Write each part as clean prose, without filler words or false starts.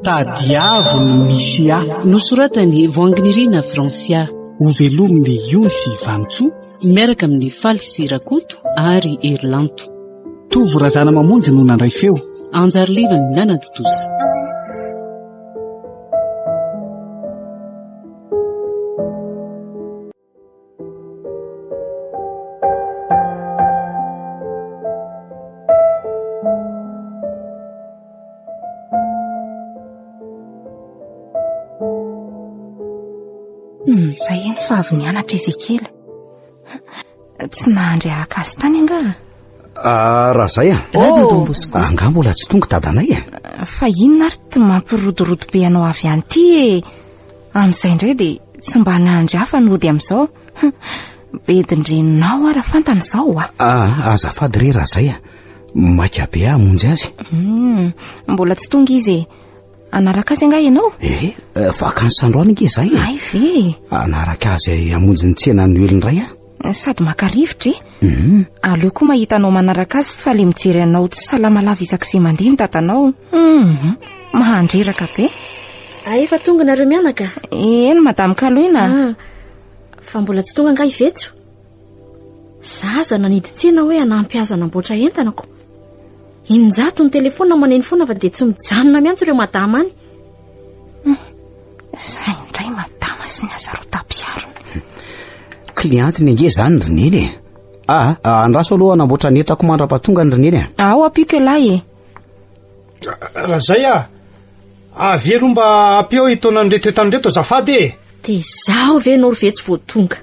Tadiavo ny misy ahy. Nosoratan'i Voahanginirina Francia. Hovelomin'i Ony sy Vanintsoa. Miaraka amin'i Faly sy Rakoto ary Herilanto. Tovo Razanamamonjy no nandray feo. Anjariliva no nanatontosa. Izay eny fa avy nianatra Ezekiela. Tsy nahandry haka azy tany angaha? Ah, raha izay a. Radio Don Bosco. Angaha mbola tsy tonga dadanay e? Fa inona ary ty mampirodorodo be anao avy any ity e? Amin'izay indray dia tsy mba nahandry hafa ny hody amin'izao. Bedin-dreninao ara fantany izao a. Ah, azafady re raha izay a. Maika be aho hamonjy azy. Hmm, mbola tsy tonga izy e. Hanaraka azy angaha ianao? Eh, vacances androany ange izay e. Hay ve e. Hanaraka azy hamonjy ny tsena Noely indray aho. Sady maka rivotra e. Mhm. Aleo koa mahita anao manaraka azy fa le mijery anao tsy salama lava isak'izay mandeha ny dadanao. Mhm. Mahandreraka be. Ah, efa tonga nareo mianaka? Eny, Madame Kaloina. Ah, fa mbola tsy tonga angaha i Vetso? Zaza nanidy tsena hoe hanampy azy hanamboatra entana ko. Injato ny telefaonina maneno foana fa dia tsy mijanona miantso ireo madama any. Izay indray madama sy ny hasarotam-piarony. Clientiny ange izany ry neny e. Ah, ah, andraso aloha hanamboatra ny entako mandra-pahatonga ny ry neny e. Ao ampiako ialahy e. Raha izay ah, avy aloha mba ampio hitaona an'ireto entana ireto azafady e. Dia izaho ve no ry vetsy vao tonga?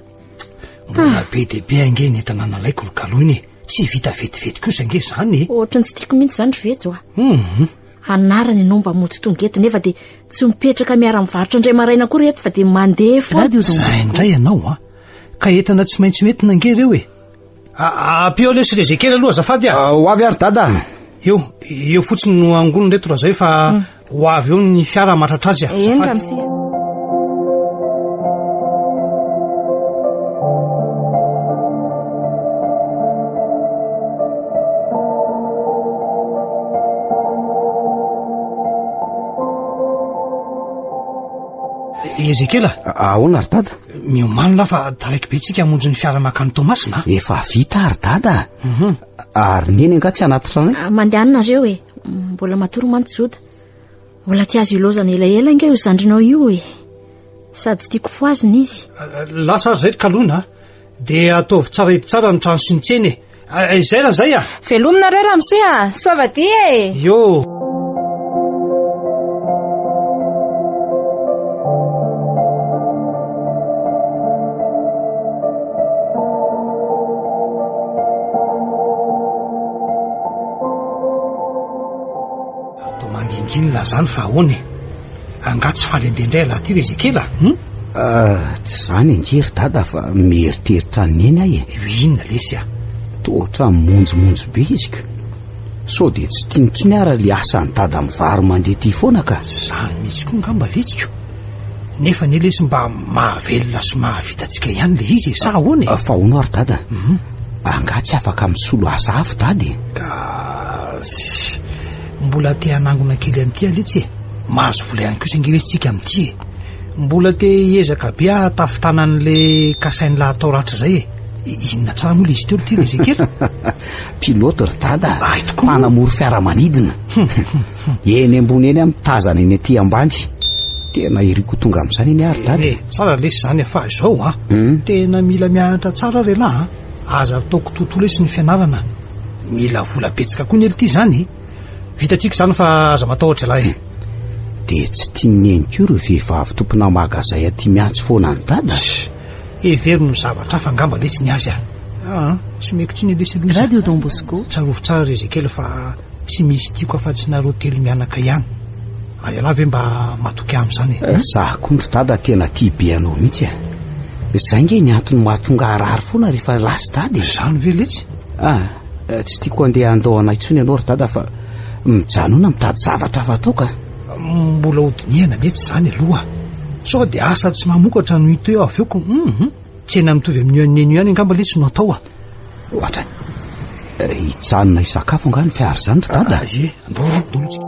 Mbola be dia be ange ny entana nalaiko ry Kaloina e. Tsy vita vetivety kosa ange izany e. Ohatry ny tsy tiako mihitsy izany ry Vetso a. Mhm. Anarany ianao mba mody tonga eto nefa dia tsy mipetraka miara-mivarotra indray maraina akory eto fa dia mandeha foana. Radio Don Zay Bosco. indray ianao a. Ka entana tsy maintsy hoentina ange ireo e. Ampio lesy ry Ezekiel aloha azafady a. Ah, ho avy ary dada. Eo, eo fotsiny no angonina ireto raha izay fa ho avy eo ny fiara hamatratra azy a. Eny Azafady. ramose. Ezekiel a. Ahoana ry dada? Miomàna fa taraiky be tsika hamonjy ny fiara mankany Toamasina a. Efa vita ry dada. Mhm. Ary neny angaha tsy hanatitra anay? Ah, Mandehana nareo e. Mbola matory mantsy Joda. Mbola tsy azo ilaozana elaela ange io zandrinao io e. Sady tsy tiako fohazina izy. Lasa ary izay ry Kaloina a. Dia ataovy tsara hety tsara ny trano sy ny tsena e. Izay raha izay a. Veloma nareo ramose a. Soavadia e. Io. Atao mangingina ilazany fa ahoana e? Angaha tsy faly handeha indray ialahy ity ry Ezekiela a? Hum? Ah, tsy izany ange ry dada fa mieritreritra an'i neny aho e. Io inona lesy a? Toa ohatran'ny monjomonjo be izy ka. Sao dia tsy tiany intsony ara ilay asan'i dada mivaro mandeha ity foana ka. Izany mihitsy koa angamba letsiko. Nefa anie lesy mba mahavelona sy mahavita antsika ihany ilay izy e, sa ahoana e? Fa hono ary dada, Mhm. angaha tsy afaka misolo asa hafa dada e? Ka mbola te hanangona kely amin'ity aho letsy e. Mahazo vola ihany kosa ange lesy tsika amin'ity e. Mbola te hiezaka be aho hatafitana an'ilay kasain'lah atao rahatrizay e. Inona tsara moa ilay izy teo ry ty Ezekiel? Pilote ry dada, Ay tokoa. mpanamory fiaramanidina. Eny ambony eny aho mitazana eny aty ambany. Tena iriko ho tonga amin'izany anie aho ry dada. Eh, tsara lesy izany fa izao a. Hmm? Tena mila mianatra tsara ry lahy a. Aza ataoko totoa lesy ny fianarana. Mila vola betsaka koa ny ity izany e. Vitantsika izany fa aza matahotra ialahy e. Dia tsy tian'i Neny koa ireo vehivavy tompona magazay aty miantso foana an'i dada? Hevero ny zavatra hafa angamba lesy ny azy a. Aa, tsy omeko tsiny lesy aloha izy. Radio Don Bosco. Tsarovy tsara ry Ezekiel fa tsy misy tiako afa-tsy nareo telo mianaka ihany. Ary ialahy ve mba matoky ahy amin'izany e? Za koa ry dada tena tia be anao mihitsy e. Izay nge ny antony mahatonga harary foana rehefa lasa dada e. Izany ve letsy? Ah, tsy tiako handeha handao anay intsony ianao ry dada fa mijanona mitady zavatra hafa atao ka. Mbola hodinihana letsy izany aloha. Sao dia asa tsy mamokatra no hita eo avy eo ko. Hum, tsena mitovy amin'io an'i Neny io ihany angamba letsy no atao a. Ohatrany. Hijanona hisakafo angaha ny fiara izany ry dada? Ie, andao aloha, andao aloha tsika.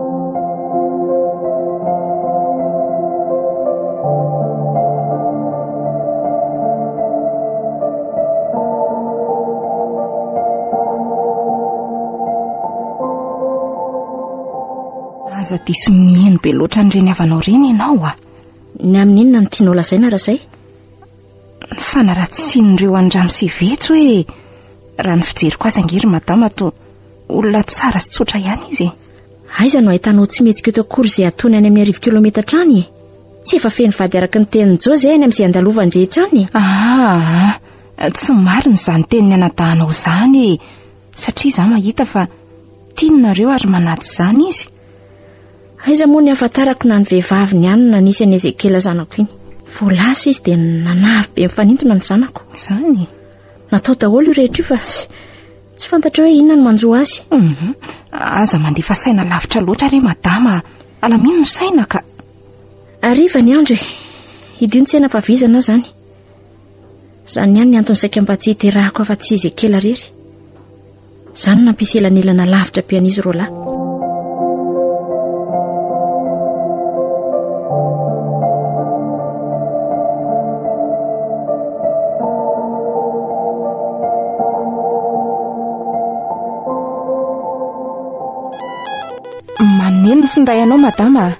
Aza diso miheno be loatra an'ireny havanao ireny ianao a. Ny amin'inona no tianao lazaina Razay? Ny fanaratsian'ireo an'i Ramose Vetso e! Raha ny fijeriko azy ange ry madama toa olona tsara sy tsotra ihany izy e. Aiza no ahitanao tsy mihetsika eto akory izay ataony any amin'ny arivo kilometatra any e? Tsy efa feno vady araka ny tenin'i Joe izay any amin'izay andalovany rehetra any e. Aa, tsy marina izany tenin'ny anadahinao izany e! Satria izaho mahita fa tiany nareo ary manaja izany izy. Aiza moa ny hahafantarako na ny vehivavy ny any na nisy an'i Ezekiela zanako iny. Vao lasa izy dia nanavy be mifanintona ny zanako. Izany e? Natao daholo io rehetra io fa tsy fantatra hoe inona no manjo azy. Mhm. Aza mandefa saina lavitra loatra re madama. Alamino ny saina ka. Hariva ny andro e. Hidio ny tsena fa vizana aho izany. Izany ihany ny antony saika mba tsy hiterahako afa-tsy Ezekiela irery. Izany no nampisy elanelana lavitra be an'izy roalahy. Maneno ny finday anao madama a.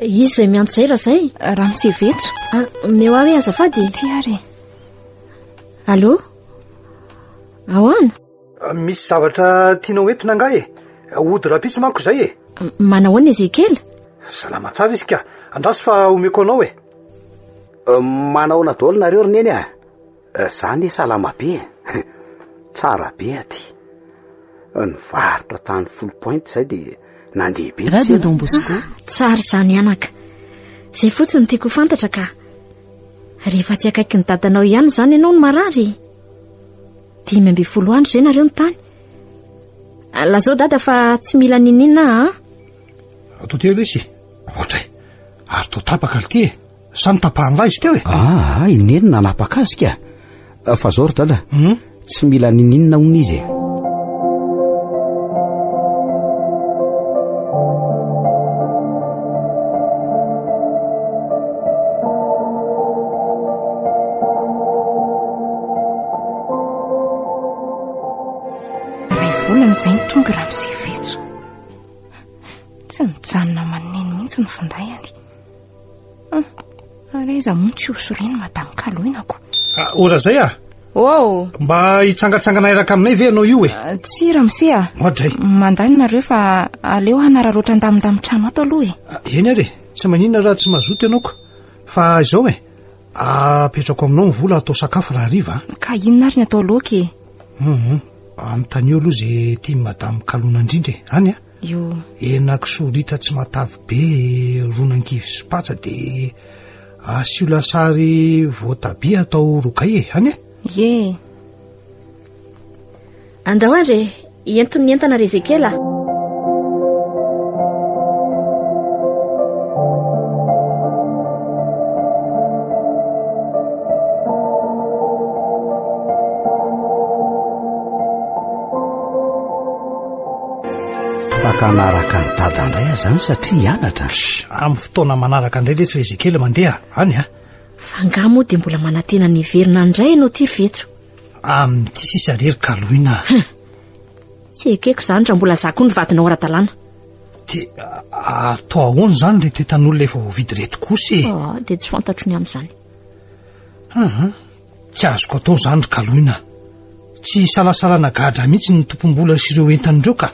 Iza izay miantso izay Razay? Ramose Vetso. Ah, omeo ahy hoe azafady. Ity ary e. Allô? Ahoana? Misy zavatra tianao entina angaha e? Hody rahampitso manko izay e. Manahoana Ezekiela? Salama tsara izy ka. Andraso fa omeko anao e. Manahoana daholo nareo ry neny a? Za anie salama be e. Tsara be aty. Nivarotra tany Foulpointe izay dia nandeha be ny Radio tsena. Don Bosco. Tsara izany anaka. Izay fotsiny no tiako ho fantatra ka. Rehefa tsy akaikin'ny dadanao ihany izany ianao no marary. 15 andro izay nareo no tany. Lazao dada fa tsy mila niniana aho an. Atao teo lesy. Ohatray. Ary toa tapaka ity e. Sa notapahan'lah izy teo e? Ah, i Neny nanapaka azy ka. Fa zao ry dada, hmm? tsy mila nininona hono izy e. Iray volana izay ny tonga Ramose Vetso. Tsy nijanona maneno mihitsy ny finday-any. Hum, ary aiza moa tsy ho sorena Madame Kaloinako. Ah, ora zay ah. Oh. Mba hitsangatsangana hiaraka aminay ve ianao io e? Ah, tsia Ramose ah. Oadray. Mandany nareo fa aleo hanararaotra andamindamin-trano ato aloha e. Ah, eny ary e, tsy maninona raha tsy mazoto ianao ko. Fa izao e, apetrako aminao ny vola atao sakafo raha hariva a. Ka inona ary ny atao laoka e? Hum, anontanio aloha izay tian'i Madame Kaloina indrindra e. Any a. Io. Henakisoa ritra tsy matavy be, ron'angivy sy patsa dia asio lasary voatabia atao rogay e. Any e. Ie. Andao ary e, ento ny entana ry Ezekiela a. Afaka hanaraka an'i Dada indray aho izany satria hianatra. Amin'ny fotoana manaraka indray letsy ry Ezekiela mandeha any a. Fa angaha moa dia mbola manantena ny hiverina indray ianao ity ry Vetso? Amin'ity sisa re ry Kaloina. Hum. Tsy ekeko izany raha mbola za koa no vadinao ara-dalàna. Dia atao ahoana izany ry tetan'olona efa voavidy ireto kosa e? Ah, dia tsy fantatro ny amin'izany. Hum, tsy azoko atao izany ry Kaloina. Tsy isalasalana gadra mihitsy ny tompom-bola sy ireo entana ireo ka.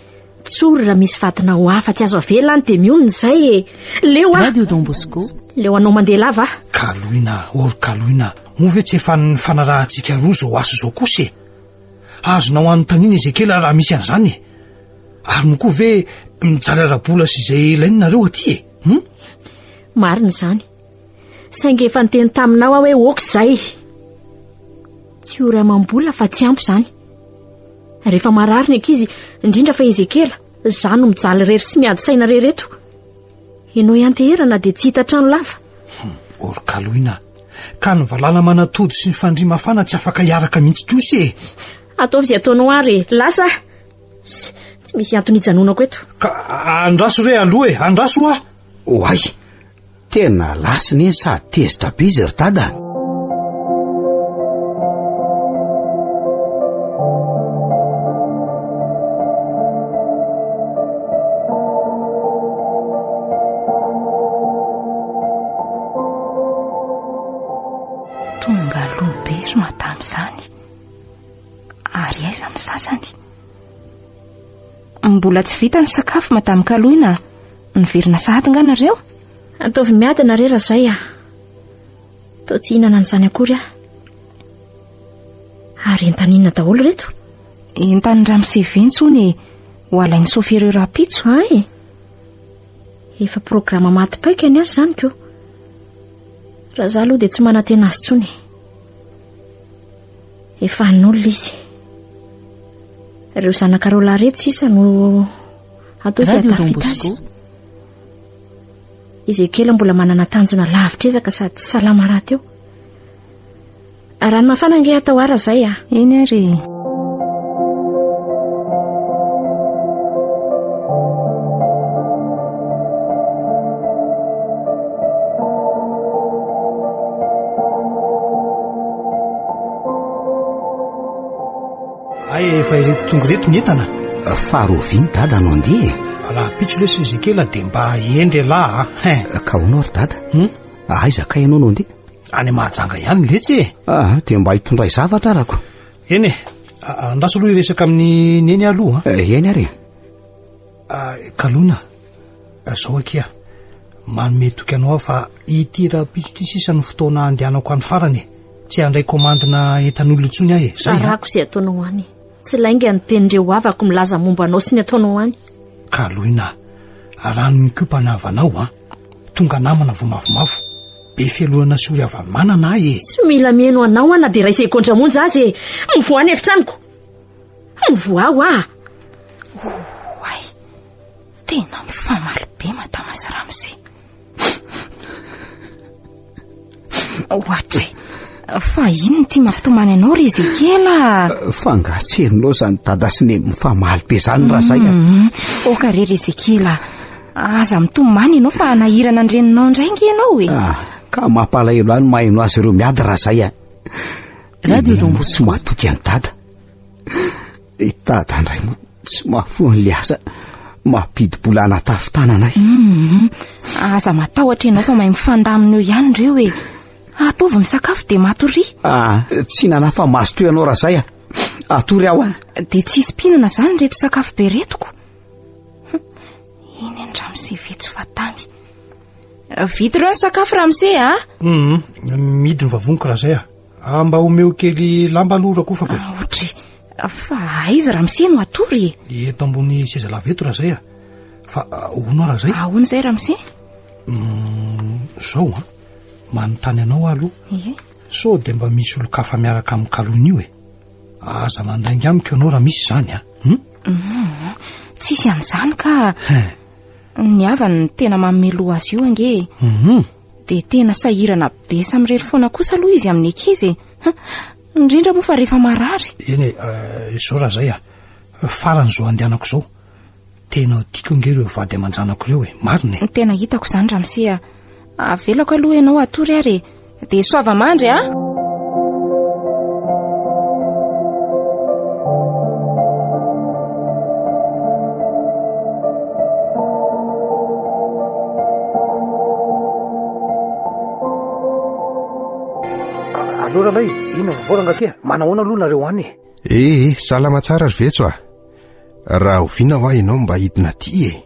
Tsory raha misy vadinao hafa tsy azo avela any dia mionona izay e. Leo aho. Radio Don Bosco. Leo anao mandeha lava aho. Kaloina, ô ry Kaloina, moa ve tsy efa nifanarahantsika roa izao asa izao kosa e? Azonao anontaniana Ezekiela raha misy an'izany e. Ary moa koa ve mijaly ara-bola sy izay ilainy nareo aty e? Hum? Marina izany. Saingy efa niteny taminao aho hoe ok izay. Tsy ora amam-bola fa tsy ampy izany. Rehefa marary ny ankizy, indrindra fa Ezekiela, izaho no mijaly irery sy miady saina irery eto. Ianao ianteherana dia tsy hita trano lava. Ory kaloina. Ka ny valala manatody sy ny fandria mafana tsy afaka hiaraka mihitsy kosa e. Ataovy izay ataonao ary e. Lasa aho. Tsy misy antony hijanonako eto. Ka andraso re aloha e, andraso hoa. Oay, tena lasa neny sady tezitra be izy ry dada. Tonga aloha be ry madama izany. Ary aiza ny sasany? Mbola tsy vita ny sakafo madame Kaloina a. Niverina sahady nga nareo? Ataovy miadana re Razay a. Toa tsy hihinana an'izany akory aho. Ary entana inona daholo ireto? Entan'ny ramose Ventso hono e. Ho alain'i Sophie ireo rahampitso. Hay! Efa programa maty paika ny azy izany ko. Raha izaho aloha dia tsy manantena azy intsony. Efa an'olona izy. Ireo zanakareo lahy ireto sisa no atao izay Radio Don hahatafita azy. Bosco. Ezekiela mbola manana tanjona lavitra ezaka sady salama rahateo. Rano mafana ange atao ara izay a. Eny ary e. Hay efa ireto tonga ireto ny entana. Fa rahoviana dada no andeha e? Rahampitso lesy Ezekiela dia mba hendry ialahy a. Hein. Ka ahoana ary dada? Hmm? Aiza kay ianao no andeha? Any Mahajanga ihany letsy e. Ah, dia mba hitondray zavatra arako. Eny e, andraso aloha hiresaka amin'ny neny aloha. Eny ary e. Kalona, zao akia, manome toky anao aho fa ity rahampitso ity sisa no fotoana andehanako any farany e. Tsy handray komandina entan'olona intsony aho e. Zay a. Tsarako izay ataonao any. Tsy lainga ny tenin'ireo havako milaza momba anao sy ny ataonao any. Kaloina, rano mikopa ny havanao a. Tonga namana vao mavomavo. Be fialonana sy ory hava-manana ahy e. Tsy mila mihaino anao aho na dia iray segondra monja aza e. Mivoaha ny efitranoko. Mivoaha hoa. Oay, tena mifamaly be madama sy ramose. Ohatray, fa inona ity mampitomany anao ry Ezekiela? Fa angaha tsy henonao izany dada sy neny mifamaly be izany raha izay a? Oka re ry Ezekiela, aza mitomany ianao fa hanahirana ny reninao indray ange ianao e. Ah, ka mampalahelo ahy ny maheno azy ireo miady raha izay a. Radio Neny Don moa tsy Bosco. mahatoky an'i dada. I dada indray moa tsy mahafoy an'ilay asa mampidi-bola hanatafy-tanana ahy. Aza matahotra ianao fa mahay mifandamina eo ihany ireo e. Ataovy ny sakafo dia matoria. Ah, tsy nanafa maso toy ianao raha izay a. Atory aho a. Dia tsy hisy mpihinana izany ireto sakafo be ireto ko. Eny any ramose vetso fa tamy. Vita ireo ny sakafo ramose a. Midy ny vavoniko raha izay a. Ah, mba omeo kely lamba aloha rakofako e. Aotry, fa aiza ramose no hatory e? Eto ambony seza lava eto raha izay a. Fa ahoana raha izay? Ahoana izay ramose? Izao a, manontany anao aho aloha. Ie. Sao dia mba misy olon-kafa miaraka amin'ny kalony io e? Aza mandainga amiko ianao raha misy izany a. Tsisy an'izany ka. Ny havany no tena manome loha azy io ange e. Dia tena sahirana be samirery foana kosa aloha izy amin'ny ankizy e. Indrindra moa fa rehefa marary. Eny e, izao raha izay a. Farany izao andehanako izao. Tena tiako ange ireo vady aman-janako ireo e, marina e. Tena hitako izany ramose a. Avelako aloha ianao hatory ary e. Dia soava mandry a. Allo ralay, inona vaovao rangahy ty a? Manahoana aloha nareo any e? Ee, salama tsara ry Vetso a. Rahoviana hoa ianao mba hidina aty e?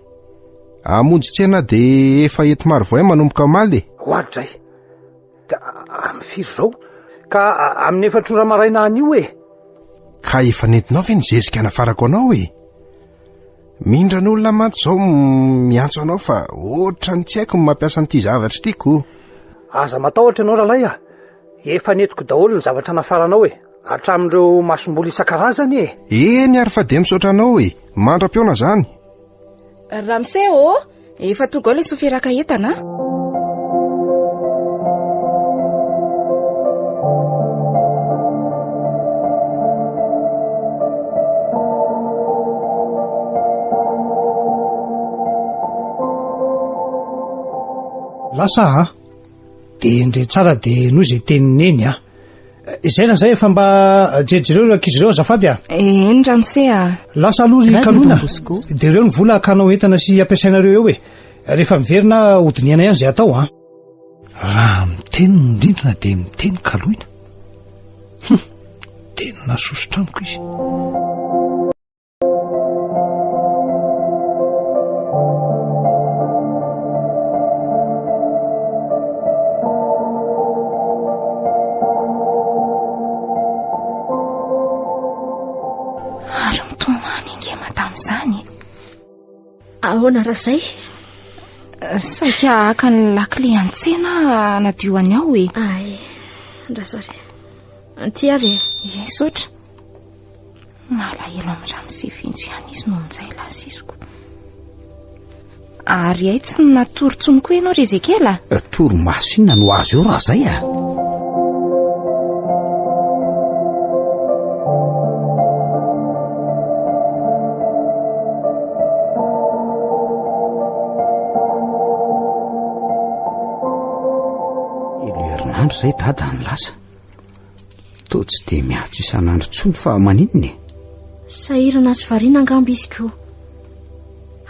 Hamonjy tsena dia efa eto Marovoay manomboka omaly e. Oadray. Da amin'ny firy izao? Ka amin'ny efatra ora maraina anio e. Ka efa nentinao ve ny zezika nafarako anao e? Mindran'olona mantsy izao miantso anao fa ohatran'ny tsy haiko ny mampiasa an'ity zavatra ity ko. Aza matahotra ianao ralay a. Efa nentiko daholo ny zavatra nafaranao e. Hatramin'ireo masomboly isan-karazany e. Eny ary fa dia misaotra anao e. Mandra-pihaona izany. Ramose ô, efa tonga ao ilay soferaka entana a. Lasa aho an! Dia ndre tsara dia henoy izay tenin'i Neny an! Izay raha izay efa mba jerijereo ireo ankizy ireo azafady a! Eny ramose a! Lasa aloha ry Radio Kaloina, Don Bosco. dia ireo ny vola hakanao entana sy ampiasainareo eo e! Rehefa miverina hodinihana ihany izay atao an! Raha miteny ny rindrina dia miteny Kaloina. Hum! Tena sosotra amiko izy. Ary mitomany ange madama izany e. Ahoana raha izay? Saika haka ny lakile an-tsena hanadio any ao e. Ay, andraso ary. Anty ary e. Ie, saotra. Malahelo amin'i Ramose Vintsy ihany izy no njay lasa iziko. Ary hay tsy natory intsony koa ianao ry Ezekiela? Torimaso inona no azo eo raha izay a? Telo herinandro izay dada no lasa. Toa tsy dia miantso isan'andro intsony fa maninona e? Sahirana sy variana angamba izy ko.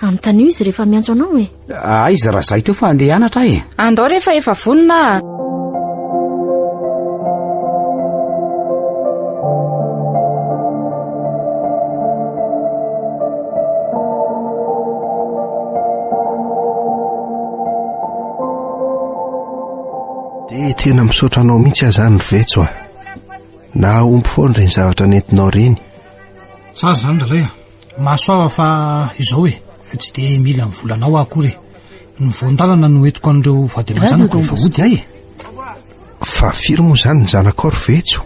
Anontanio izy rehefa miantso anao e. Aiza raha izaho teo fa handeha hianatra aho e. Andao rehefa efa vonona aho. Dia tena misaotra anao mihitsy aho izany ry Vetso a. Nahomby foana ireny zavatra nentinao ireny. Tsara izany ralay a. Mahasoava fa izao e, tsy dia mila ny volanao aho akory e. Ny voan-dalana no entiko an'ireo vady aman-janako rehefa hody ahy e. Fa firy moa izany ny zanakao ry Vetso?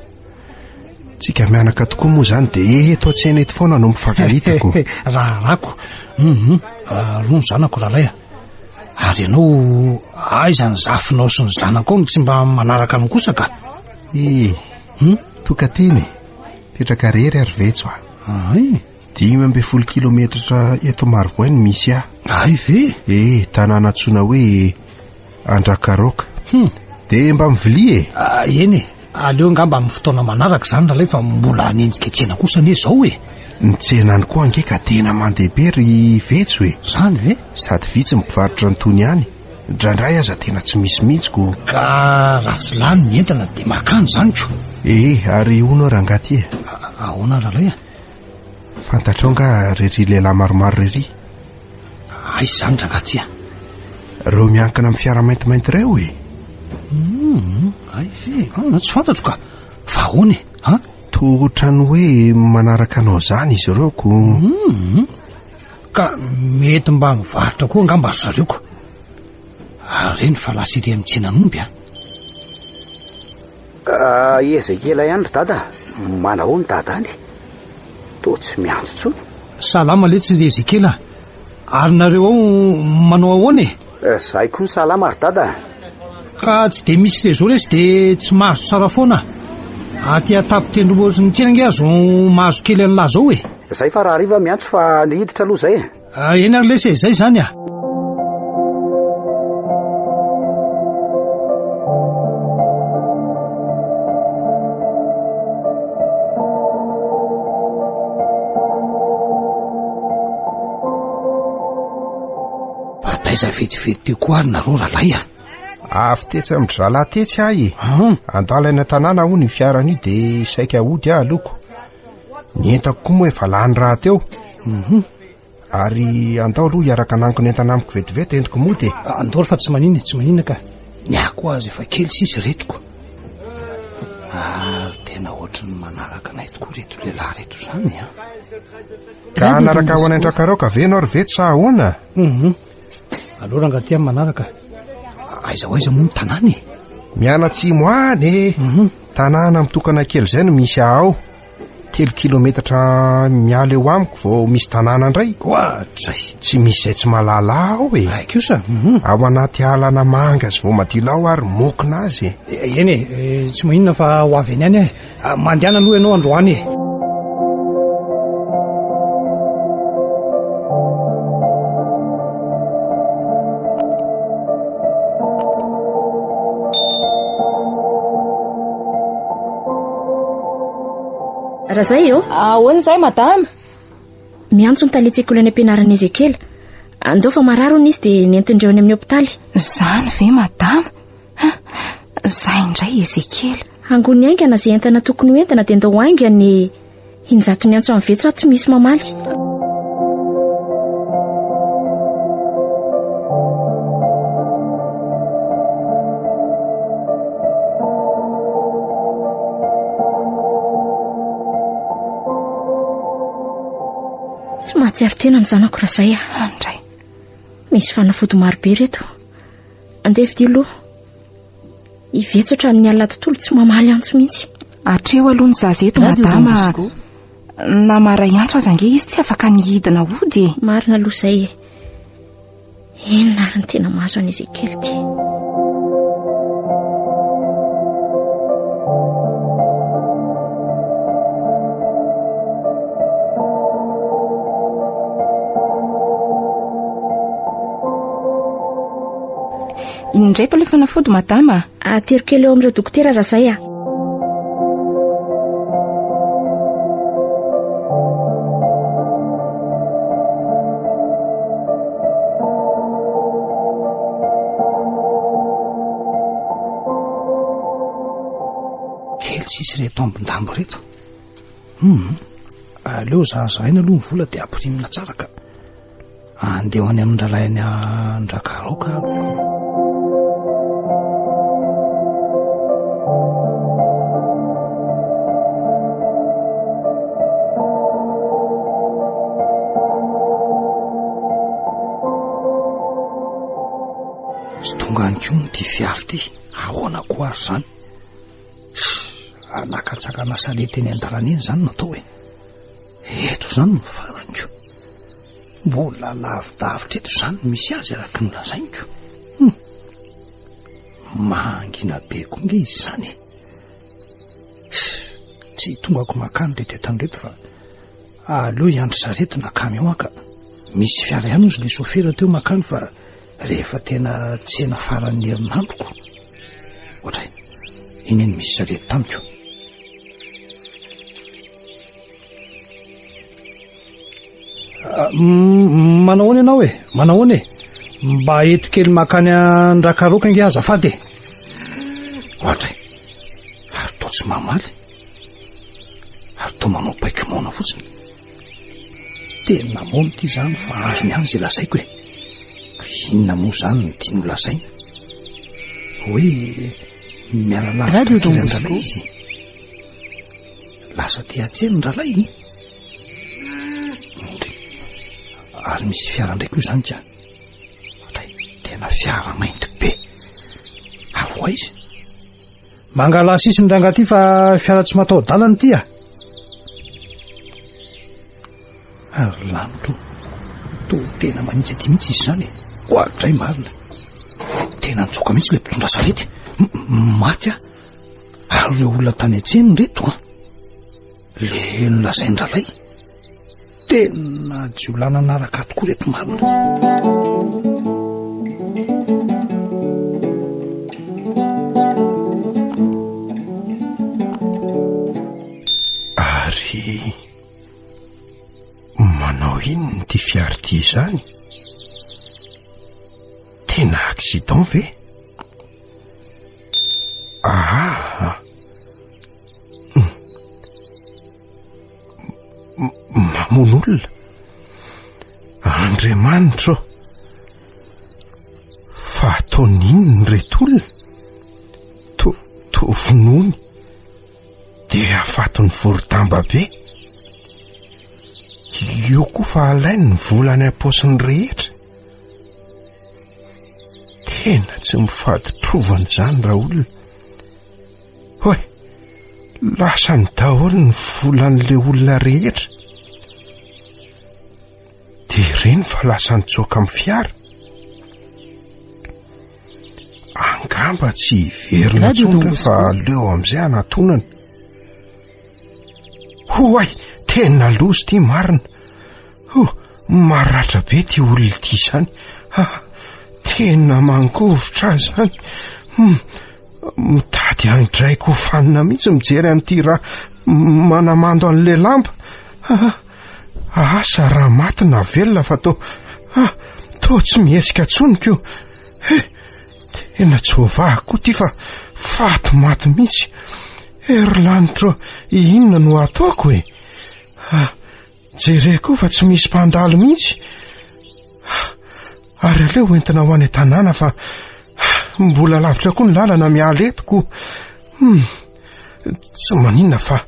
Tsika mianaka tokoa moa izany dia eto an-tsena eto foana no mifankahitako. Raharako. Hum, roa ny zanako ralay a. Ary ianao aiza ny zafinao sy ny zanakao no tsy mba manaraka anao kosa ka? Eh, hmm? Toka-tena e. Petraka rery ary vetso a. Ay. 15 kilometatra eto Marovoay no misy ahy. Ay ve? Eh, tanàna antsoina hoe Andrakaroka. Hmm. Dia mba mivilia e. Ah, eny e. Aleo angamba amin'ny fotoana manaraka izany ralay fa mbola hanenjika tsena kosa anie izao e. Ny tsena any koa ange ka tena mandeha be ry Vetso e. Izany ve? Sady vitsy ny mpivarotra an'itony any. Indraindray aza tena tsy misy mihitsy ko. Ka raha tsy lany ny entana dia makany izany ko. Ee, ary hono aho rangahy ty e. Ahoana ralay a? Fantatrao nga rery lehilahy maromaro rery? Aiza izany rangahy ty a? Ireo miankina amin'ny fiara maintimainty ireo e. Hum, ay ve? Ah, tsy fantatro ka. Fa ahoana e? Ha? Toa ohatran'ny hoe manaraka anao izany izy ireo ko. Hum. Ka mety mba mivarotra koa angamba ry zareo ko. Ary reny fa lasa ery amin'ny tsenan'omby a. Ah, Ezekiela ihany ry dada. Manao ny dada any. Toa tsy miantso intsony. Salama letsy ry Ezekiela. Ary nareo ao manao ahoana e? Eh, zahay koa salama ry dada. Ka tsy dia misy réseau lesy dia tsy mahazo tsara foana. Aty an-tampon-tendrombohitry ny tsena ange azo mahazo kely an'lah zao e. Zay fa raha hariva miantso fa hiditra aloha zay e. Ah, eny ary lesy e, zay izany ah. Mba taiza vetivety teo koa ary nareo rahalahy ah. Avy tetsy amin-dry zalahy tetsy aho e. Andalo any an-tanàna hono io fiarany io dia saika hody aho aloha ko. Ny entako koa moa efa lany rahateo. Mhm. Ary andao aloha hiaraka hanangona entana amiko vetivety entiko mody e. Andao ry fa tsy maninona e, tsy maninona ka. Ny ahy koa aza efa kely sisa ireto ko. Ary tena ohatry ny manaraka anay tokoa ireto lehilahy ireto izany an. Ka hanaraka ho any Andrakaroka ve ianao ry Vetso sa ahoana? Mhm. Aleo rangahy aty amin'ny manaraka. Aiza ho aiza moa ny tanàna e? Mianatsimo any e. Mhm. Tanàna mitokana kely izay no misy ahy ao. Telo kilometatra miala eo amiko vao misy tanàna indray. Oadray! Tsy misy izay tsy mahalala ao e. Ay kosa. Mhm. Ao anaty alana manga sy voamadilo ao ary mokina azy e. Eny e, tsy maninona fa ho avy eny ihany aho e. Ah, mandehana aloha ianao androany e. Razay eo. Ahoana izay madama? Miantso ny talen-tsekoly any am-pianarana Ezekiela. Andao fa marary hono izy dia nentindreo any amin'ny hopitaly. Izany ve madama? Izay indray Ezekiela. Hangony haingana izay entana tokony ho entina dia ndao haingana e. Injato niantso an'i Vetso aho tsy misy mamaly. Tsy mahatsiaro tena ny zanako Razay a. Andray. Misy fanafody maro be ireto. Andeha vidio aloha. I Vetso hatramin'ny alina tontolo tsy mamaly antso mihitsy. Hatreo aloha ny zaza eto madama. Na maray antso aza ange izy tsy afaka ny hidina hody e. Marina aloha izay e. Inona ary ny tena mahazo an'i Ezekiel ity? Indreto ilay fanafody madama. Atero kely eo amin'ireo dokotera raha izay a. Kely sisa ireto ambin-dambo ireto. Hum, aleo zahazahina aloha ny vola dia ampirimina tsara ka. Andeha ho any amin'ny rahalahiny Andrakaroka aloha. Tsy tonga any koa moa ity fiara ity. Ahoana koa ary izany? Hanakatsakana sarety eny an-dalana eny izany no atao e. Eto izany no farany ko. Mbola lavidavitra eto izany no misy azy araka ny lazainiko. Hum. Mangina be koa nge izy izany e. Tsy tongako makany reto entana reto fa aleo hiandry sarety na camion aho ka. Misy fiara ihany ozy le sofera teo makany fa rehefa tena tsena faran'ny herinandroko. Ohatray, iny eny misy sarety tamiko. Ah, manao ahoana ianao e? Manao ahoana e? Mba eto kely makany Andrakaroka ange azafady e. Ohatra e. Ary toa tsy mamaly. Ary toa manao baiko moana fotsiny. Tena moana ity izany fa azony ihany izay lazaiko e. Inona moa izany no tiany ho lazaina? Hoe miala lavitra kely an-dralay izy. Lasa aty an-tsena ny rahalahy. Ary misy fiara indray koa izany ka. Atray, tena fiara mainty be. Ary ho aiza? Mangalà sisiny rangahy ity fa fiara tsy mataho-dalana ity ah. Ary lanitro, toa tena manitsy aty mihitsy izy izany e. Oadray marina. Tena nitsoaka mihitsy ilay mpitondra sarety. Maty aho. Ary ireo olona tany an-tsena ireto an! Le nolazain-dralay. Tena jiolahy nanaraka ahy tokoa ireto marina. Ary manao inona ity fiara ity izany? Tena accident ve? Aha! Mamono olona? Andriamanitra ô! Fa ataony inona ireto olona? To, to vonoiny dia afatony vorodamba be. Io koa fa alainy ny vola any am-paosiny rehetra. Tena tsy mifaditrovana izany raolona. Hoy, lasany daholo ny volan'ilay olona rehetra. Dia ireny fa lasa nitsoaka amin'ny fiara. Angamba tsy hiverina intsony fa aleo amin'izay hanatonana. Hoay, tena loza ity marina. Ho, maratra be ity olona ity izany. Ha, tena mangovitra ahy izany. Hmm. Mitady handray ko fanina mihitsy mijery an'ity raha manamando an'ilay lamba. Ah, asa raha maty na velona fa toa ah, toa tsy mihetsika intsony ko. Eh, tena tsy voavahako koa ity fa faty maty mihitsy. Eh, ry lanitro, inona no ataoko e? Ah, jereko koa fa tsy misy mpandalo mihitsy. Ah, ary aleo entina ho any an-tanàna fa mbola lavitra koa ny lalana miala eto ko. Hmm, tsy maninona fa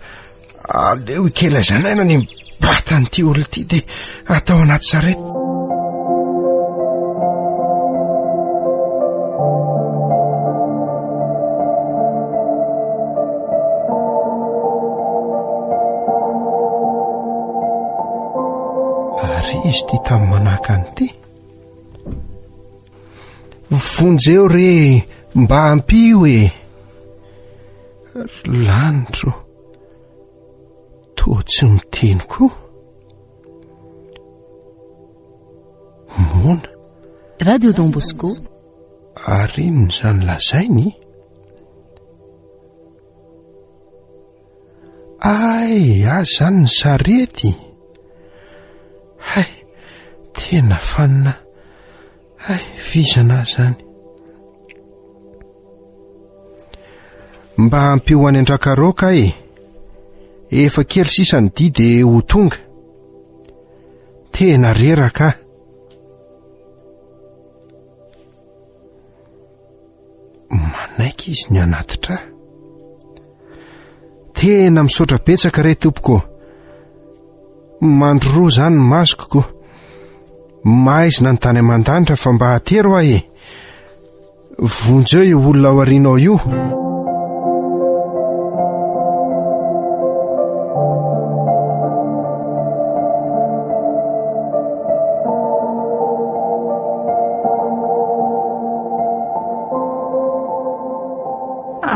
aleo ikelazanaina ny mibata an'ity olona ity dia atao anaty sarety. Ary izy ity tamin'ny manahaka an'ity. Vonjeo re mba ampio e! Ry lanitro, toa tsy miteny koa. Moana. Radio Don Bosco. Ary inona izany lazainy? Ay, azy izany ny sarety. Hay, tena fanina. Hay, vizana ahy izany. Mba ampio any an-dRakaroka aho e. Efa kely sisa ny dia dia ho tonga. Tena reraka aho. Manaiky izy ny hanatitra ahy. Tena misaotra betsaka re tompoko. Mandroroa izany ny masoko ko. Maizina ny tany aman-danitra fa mba atero aho e. Vonjeo io olona ao aorianao io.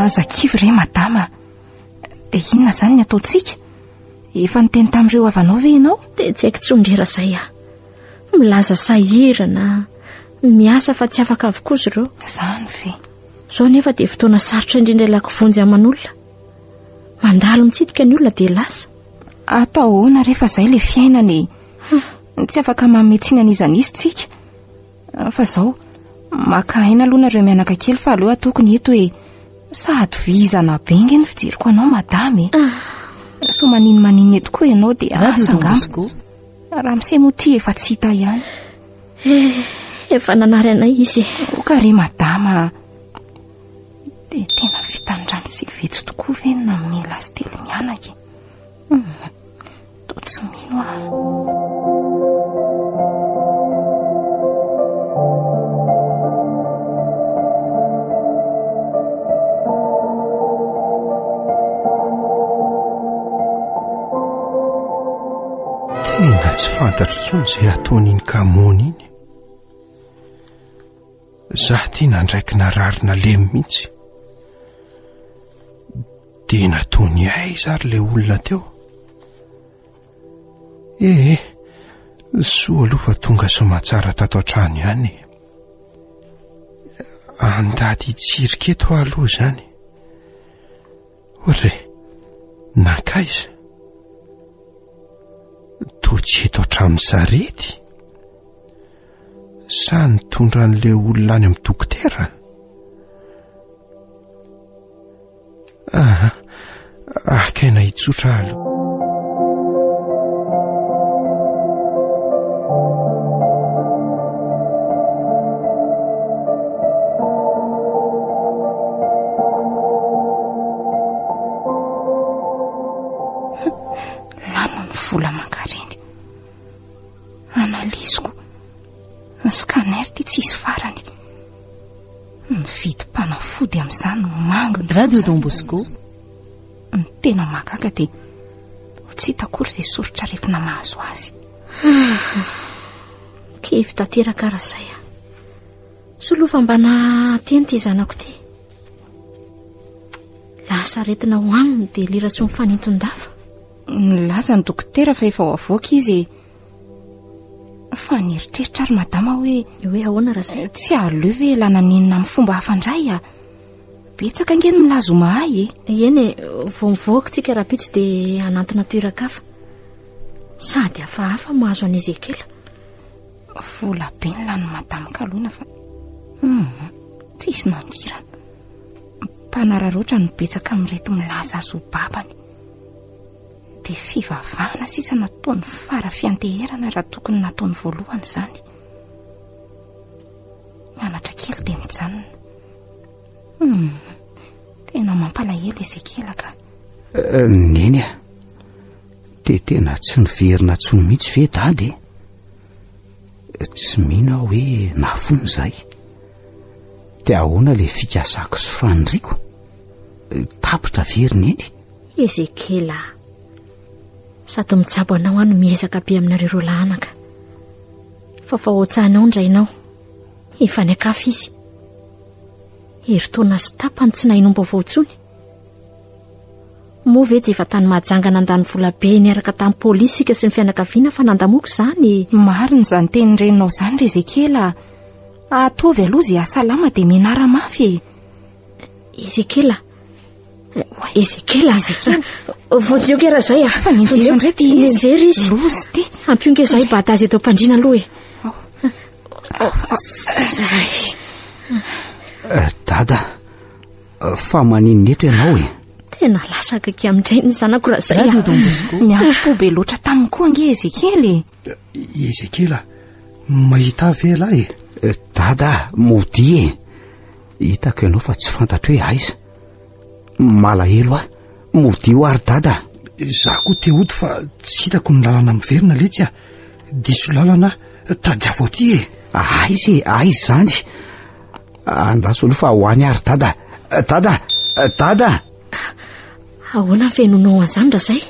Aza kivy re madama. Dia inona izany ny ataontsika? Efa niteny tamin'ireo havanao ve ianao? Dia tsy haiko intsony ry Razay a. Milaza sahirana, miasa fa tsy afaka avokoa izy ireo. Izany ve? Izao nefa dia fotoana sarotra indrindra ilako vonjy aman'olona. Mandalo mitsidika ny olona dia lasa. Atao ahoana re fa izay ilay fiainana e. Tsy afaka manome tsiny an'iza an'iza tsika. Fa izao, maka aina aloha nareo mianaka kely fa aleo atoko ny eto e. Sady vizana be nge ny fijeriko anao madama e. Ah. Soa manino maninona eto koa ianao dia asa angamba. Ramose moa ity efa tsy hita ihany. Eh, efa nanary anay izy e. Oka re madama. Dia tena vitan'i Ramose Vetso tokoa ve ny namela azy telo mianaka e? Hmm, toa tsy mino aho. Tena tsy fantatro intsony izay ataon'iny Kamony iny. Za ty nandraiky narary nalemy mihitsy. Dia nataony aiza ary ilay olona teo? Ee, soa aloha fa tonga soamantsara tato an-trano ihany e. Andady hitsirika eto aho aloha izany. Ohatra e, nankaiza? Toa tsy eto hatramin'ny sarety? Sa nitondra an'ilay olona any amin'ny dokotera? Ah, hakaina hitsotra aloha. Lany ny vola aman-kareny. Analyse-ko. Ny scanner ity tsisy farany. Ny vidim-panafody amin'izany mangina. Radio Don Bosco. Ny tena mahagaga dia tsy hita akory izay soritr'aretina mahazo azy. Kivy tanteraka Razay a. Solofa mba nahateny ity zanako ity. Lasa aretina ho aminy dia lira sy mifaninton-dafa. Nilaza ny dokotera fa efa ho avoaka izy e. Fa nieritreritra ary madama hoe Hoe ahoana Razay? Tsy aleo ve lana nenina amin'ny fomba hafa indray a? Betsaka ange ny milaza ho mahay e. Eny e, vao mivoaka tsika rahampitso dia hanantona toeran-kafa. Sady hafahafa mahazo an'i Ezekiela. Vola be ny lanin'i Madame Kaloina fa hum, tsisy nandirana. Mpanararaotra no betsaka amin'ireto milaza azy ho babany. Dia fivavahana sisa nataony fara fianteherana raha tokony nataony voalohany izany. Mianatra kely dia mijanona. Hum, tena mampalahelo Ezekiela ka. Eh, neny a, dia tena tsy niverina intsony mihitsy ve dada e? Tsy mino aho hoe nafoiny izay. Dia ahoana ilay fikasako sy faniriako? Tapitra ve ry neny? Ezekiela a! Sady mitsabo anao aho no miezaka be aminareo roa lahy anaka. Fa vao hotsahanao ny rainao. Efa any an-kafa izy. Herintaona sy tapany tsy nahenoam-baovao intsony. Moa ve tsy efa tany Mahajanga nandany vola be niaraka tamin'ny polisy isika sy ny fianakaviana fa nandamoaka izany e? Marina izany tenin-dreninao izany ry Ezekiela a! Ataovy aloha izay hahasalama dia mianara mafy e! Ezekiela, Ezekiela, Ezekiela. Vonjeo nge raha izay a! Fa nenjera indray ity izy. Nenjera izy. Loza ity. Ampio nge izahay hibata azy eto am-pandriana aloha e. Dada, fa maninona eto ianao e? Tena lasa akaiky amin-dray ny zanako raha izay a. Niampo be loatra taminy koa ange Ezekiela e. Ezekiela, mahita ahy ve ialahy e? Dada, modia e. Hitako ianao fa tsy fantatro hoe aiza. Malahelo aho. Modia ho ary dada. Izaho koa te hody fa tsy hitako ny lalana miverina letsy a. Diso lalana aho, tadiavo aty e. Aiza e, aiza izany? Andraso aloha fa ho any ary dada. Dada, dada. Ahoana ny fenonao an'izany Razay?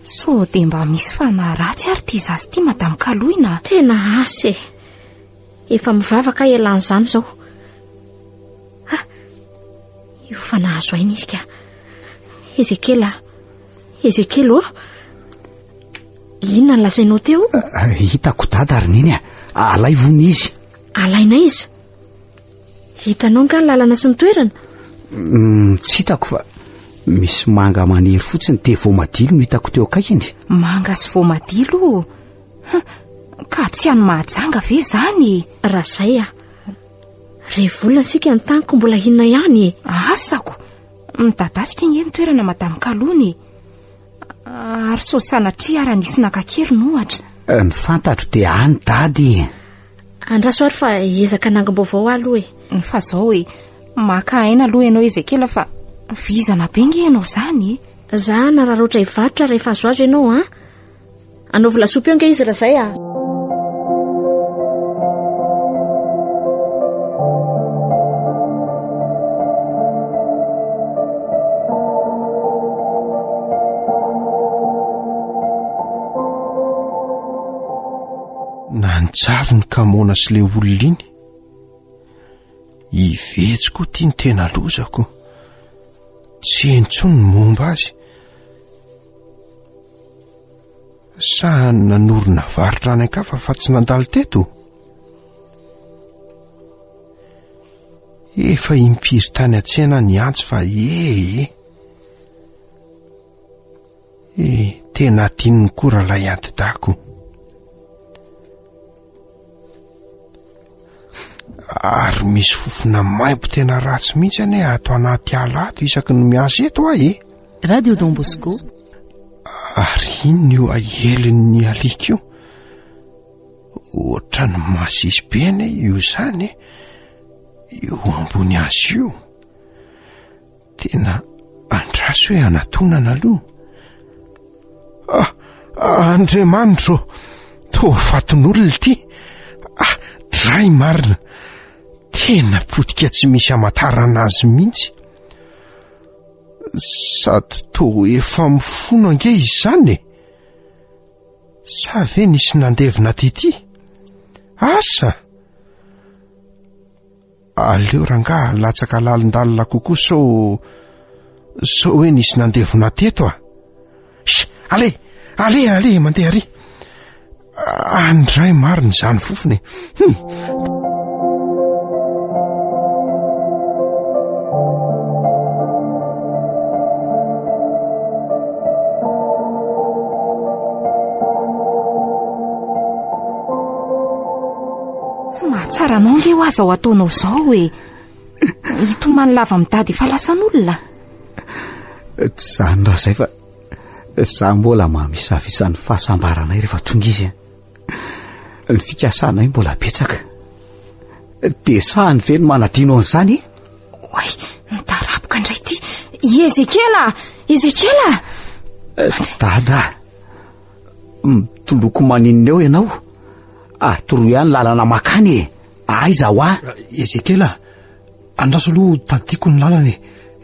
Sao dia mba misy fanahy ratsy ary ity zaza ity Madame Kaloina? Tena asa e. Efa mivavaka aho ialàn'izany izao. Ha! Io fa nahazo aina izy ka. Ezekiela, Ezekiela ô! Inona no lazainao teo? Eh, hitako dada ary neny a. Alaivo hono izy. Alaina iza? Hitanao nga ny lalana sy ny toerana? Mm, tsy hitako fa misy manga maniry fotsiny dia voamadilo no hitako teo akaikiny. Manga sy voamadilo? Ka tsy any Mahajanga ve izany e? Razay a! Ray volana isika ny taniko mbola inona ihany e? Asako! Midadasika ange ny toerana Madame Kalony e! Ary sao sanatria ara nisy naka an-keriny ohatra. Eh, ny fantatro dia any Dada e! Andraso ary fa hiezaka hanangom-baovao aho aloha e! Fa zao e, maka aina aloha ianao Ezekiela fa vizana be nge ianao izany e! Za hanararaotra hivarotra rehefa azoazo ianao an! Anaovy lasopy eo ange izy raha zay a! Nanjavy ny kamoana sy le olona iny. I Vetsy koa ity no tena lozako. Tsy heno intsony ny momba azy. Sa nanorina varotra any an-kafa fa tsy nandalo teto? Efa impiry tany an-tsena niantso fa ee e. Eh, tena adinony koa ralay antidako. Ary misy fofona maimbo tena ratsy mihitsy anie ato anaty ala ato isaky ny miasa eto aho e. Radio Don Bosco. Ary inona io ahelin'ny alika io? Ohatran'ny masiso be anie io izany e. Io ambony azy io. Tena andraso hoe anatonana aloha. Ah, Andriamanitro, toa fatin'olona ity. Ah, dray marina. Tena potika tsy misy hamantarana azy mihitsy. Sady toa efa mifono ange izany e. Sa ve nisy nandevina tity? Asa! Aleo rangaha latsaka lalindalina kokoa sao sao hoe nisy nandevona teto a. Sh! Allez! Allez, allez, mandeha ary. Andray marina izany fofona e. Hum. fahasambaranao nge ho aza ao ataonao izao e. Hitomany lava mitady efa lasan'olona. Tsy izany raha izay fa za mbola mamisavisa ny fahasambaranay rehefa tonga izy. Ny fikasanay mbola betsaka. Dia sahany ve ny manadino an'izany e? Oay, nitarapoka indray ity. I Ezekiela! Ezekiela! Dada, mitoloko maninona eo ianao? Atoroy ihany lalana makany e! Aiza ho ahy? Ezekiela, andraso aloha tadidiko ny lalana e.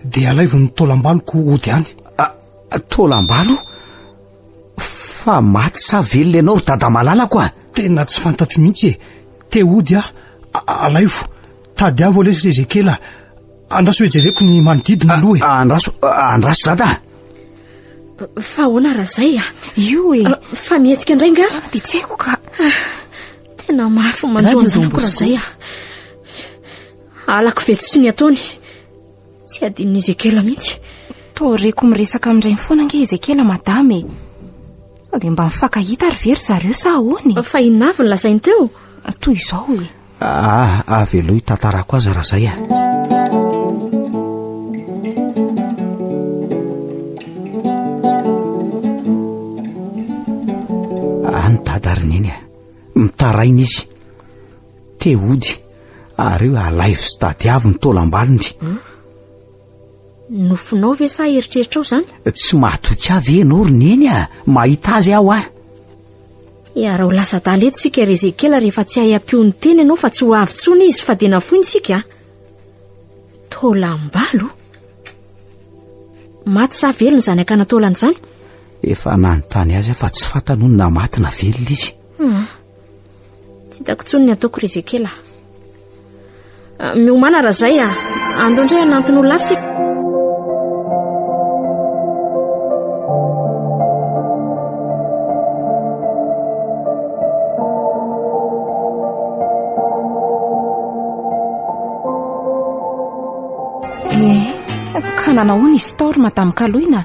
Dia alaivo ny taolam-baloko hody any. Taolam-balo? Fa maty sa velona ianao ry dada malalako a? Tena tsy fantatro mihitsy e. Te hody aho. Alaivo. Tadiavo lesy ry Ezekiela. Andraso hoe jereko ny manodidina aloha e. Andraso, andraso dada. Fa ahoana raha izay a? Io e. Fa mihetsika indray nga? Dia tsy haiko ka. Tena mafy ny manjo an-janako raha izay a. Halako vetsy sy ny ataony. Tsy adinon'i Ezekiela mihitsy. Toa reko miresaka amin-drainy foana ange Ezekiela madama e. Sao dia mba mifankahita ary ve ry zareo sa ahoana e? Fa inona avy no lazainy teo? Toy izao e. Ah, avy aloha hitantarako azy raha izay a. Any dada ary neny a. Mitaraina izy. Te hody. Ary io alaivo sy tadiavo ny taolam-balony. Nofinao ve sa eritreritrao izany? Tsy mahatoky ahy ve ianao ry neny a? Mahita azy aho a. Hiara ho lasa adala eto isika ry Ezekiela rehefa tsy hay ampio ny teny ianao fa tsy ho avy intsony izy fa dia nafoiny isika a. Taolam-balo? Maty sa velona izany hakana taolana izany? Efa nanontany azy aho fa tsy fantany hono na maty na velona izy. Tsy hitako intsony ny ataoko ry Ezekiela. Ah, miomàna raha izay ah. Andao indray hanantona olona hafa isika. Eh, ka nanao ahoana izy tao ry Madame Kaloina?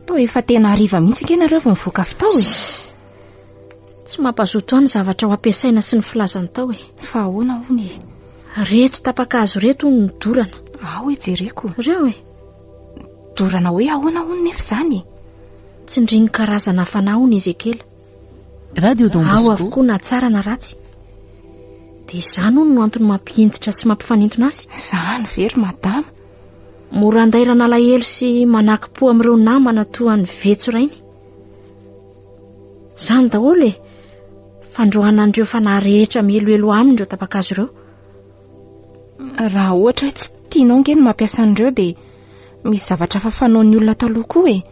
Toa efa tena hariva mihitsy ange nareo vao nivoaka avy tao e. Tsy mampazoto ahy ny zavatra ho ampiasaina sy ny filazany tao e. Fa ahoana hono e? Reto tapakazo reto hono no dorana. Ao e jereko. Ireo e. Dorana hoe ahoana hono nefa izany e? Tsindrin'ny karazana fanahy hono Ezekiela. Radio Don Ao Bosco. avokoa na tsara na ratsy. Dia izany hono no antony mampihinjitra sy mampifanintona azy. Izany ve ry madama? Mora andairana alahelo sy manakim-po amin'ireo namana toa an'i Vetso rainy. Izany daholo e! Fandroahana an'ireo fanahy rehetra mihelohelo aminy ireo tapa-kazo ireo. Raha ohatra hoe tsy tianao ange ny mampiasa an'ireo dia misy zavatra hafa fanaon'ny olona taloha koa e.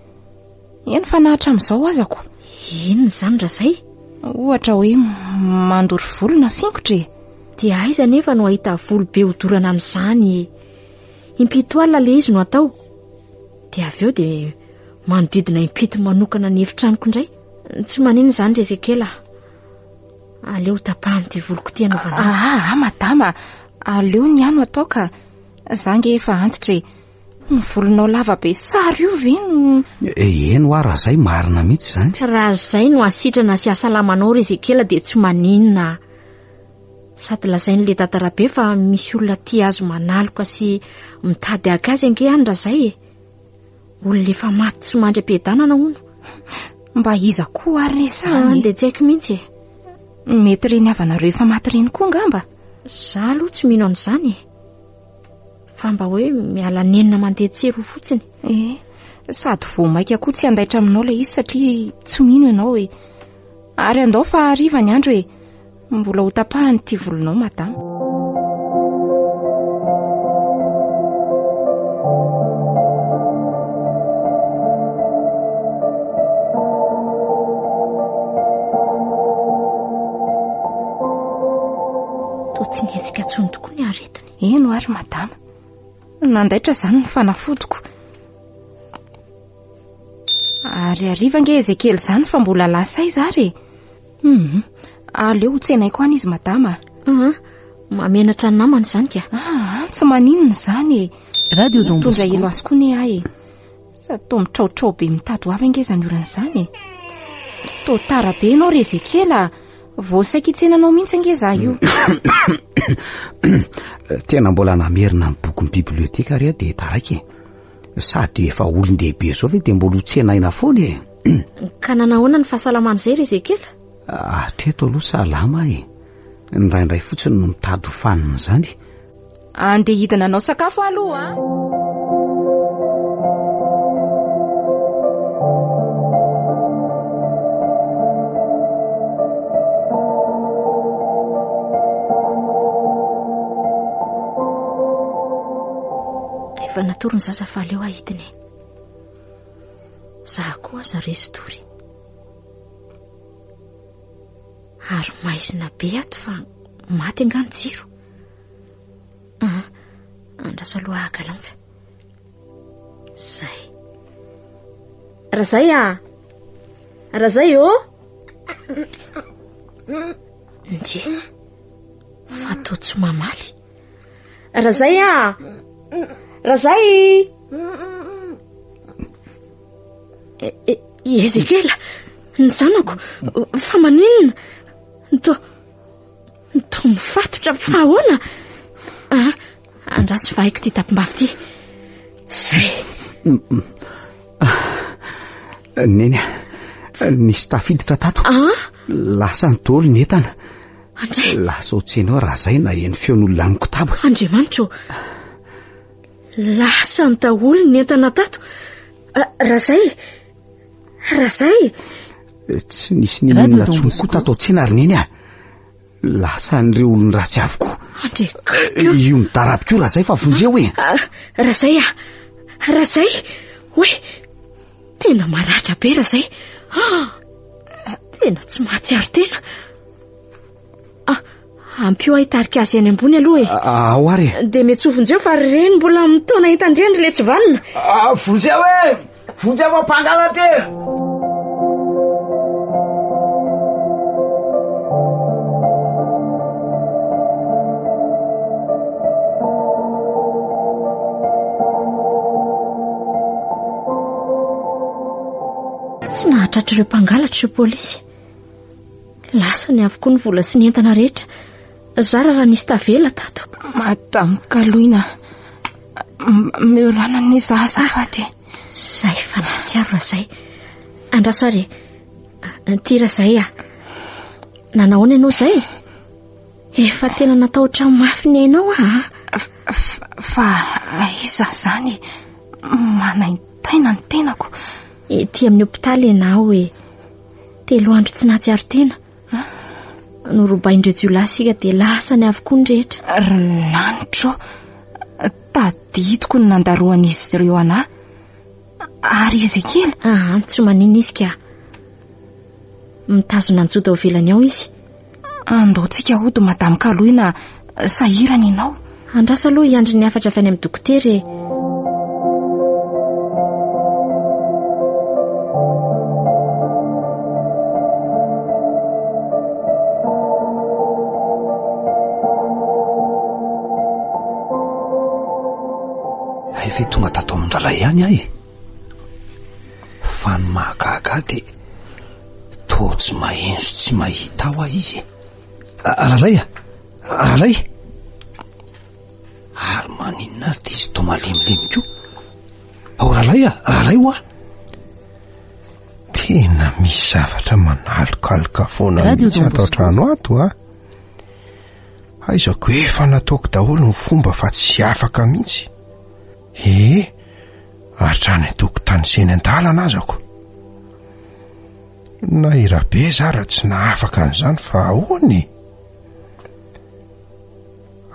Eny fa na hatramin'izao aza ko. Inona izany raha izay? Ohatra hoe mandoro volo na fingotra e. Dia aiza anefa no hahita volo be hodorana amin'izany e? Impito alina ilay izy no atao. Dia avy eo dia manodidina impito manokana ny efitranoko indray. Tsy maninona izany ry Ezekiela. Aleo tapahana ity voloko ity hanaovana azy. Ah, ah, madama, aleo ny ahy no atao ka. Za ange efa antitra e. Ny volonao lava be sary io ve no... Eny hoa raha izay marina mihitsy izany. Raha izay no hasitrana sy hahasalamanao ry Ezekiela dia tsy maninona. Sady lazain'ilay dada Rabe fa misy olona tia azy manaloka sy mitady haka azy ange any raha izay e. Olona efa maty tsy mandry am-piadanana hono. Mba iza koa ary re izany e? Dia tsy haiko mihitsy e. Mety ireny havanareo efa maty ireny koa angamba? Za aloha tsy mino an'izany e. Fa mba hoe miala nenina mandeha tsy eroa fotsiny. Eh, sady vao maika koa tsy handaitra aminao ilay izy satria tsy mino ianao e. Ary andao fa hariva ny andro e. Mbola ho tapahany ity volonao madama. Toa tsy nihetsika intsony tokoa ny aretiny. Eny ho'a ry madama. Nandaitra izany ny fanafodiko. Ary hariva ange Ezekiel izany fa mbola lasa aiza ary e? Hum, aleo ho tsenaiko any izy madama. Hum, mahamenatra ny namana izany ka. Ah, tsy maninona izany e. Radio Don Mitondra Bosco. elo azy koa ne ahy e. Sady toa mitraotrao be mitady ho avy ange izany orana izany e. Toa tara be ianao ry Ezekiel a. Vao saika hitsena anao mihitsy ange za io. Tena mbola namerina ny bokin'ny biblioteka re dia taraiky e. Sady efa olon-dehibe izao ve dia mbola ho tsenaina foana e. Ka nanahoana ny fahasalaman'izay ry Ezekiela? Hatreto aloha salama e. Indraindray fotsiny no mitady ho fanina izany. Andeha hidina hanao sakafo aho aloha a. Efa natory ny zaza fa aleo ahidina e. Za koa aza resy tory. Ary maizina be ato fa maty angaha ny jiro. Ah, andraso aloha haka lampa. Zay. Razay ah. Razay ô. Ndry. Fa toa tsy mamaly. Razay ah. Razay. Ezekiela, ny zanako, fa maninona? Toa toa mifatotra fa ahoana? Ah, andraso fa haiko ity tapimbavy ity. Zay. Neny a, nisy tafiditra tato. Ah? Lasa ny daholo ny entana. Andray. Lasa ao tsena ao Razay naheno feon'olona nikotaba. Andriamanitra ô. Lasany daholo ny entana tato. Razay! Razay! Tsy nisy n'inon'inona intsony koa tato an-tsena ry Neny a! Lasan'ireo olon-dratsy avokoa. Andriakako! Io midaraby koa Razay fa vonjeo e! Razay a! Razay! Oay! Tena maratra be Razay! Ah! Tena tsy mahatsiaro tena. Ah, ampio aho hitarika azy any ambony aloha e. Ao ary e. Dia mety ho vonjeo fa reny mbola mitaona entan-dreny ry letsy vanona. Ah, vonjeo e! Vonjeo fa mpangalatra e! Tsy nahatratra ireo mpangalatra ireo polisy. Lasany avokoa ny vola sy ny entana rehetra. Zara raha nisy tavela tato. Madame Kaloina, omeo rano anie za azafady e. Zay fa nahatsiaro Razay. Andraso ary e. Ity Razay a. Nanahoana ianao izay? Efa tena natahotra mafy ny ainao aho. Fa aiza izany e? Manaintaina ny tenako. Ety amin'ny hopitaly ianao e. Telo andro tsy nahatsiaro tena. Norobain'ireo jiolahy isika dia lasany avokoa ny rehetra. Ry lanitro, tadidiko ny nandaroan'izy ireo anà. Ary Ezekiela? Ah, tsy maninona izy ka. Mitazona an'i Joda ao ivelany ao izy. Andao tsika hody Madame Kaloina, sahirana ianao. Andraso aloha hiandry ny hafatra avy any amin'ny dokotera e. Hay ve tonga tato amin-dralay ihany aho e? Fa ny mahagaga ahy dia toa tsy maheno sy tsy mahita aho izy e. Ralay a! Ralay! Ary maninona ary ity izy toa malemilemy koa? Ao Ralay a! Ralay hoa! Tena misy zavatra manalokaloka foana mihitsy ato an-trano ato a! Aizako efa nataoko daholo ny fomba fa tsy afaka mihitsy. Ee, hatrany an-tokotany sy eny an-dalana azako. Na i Rabe zara tsy nahafaka an'izany fa ahoana e?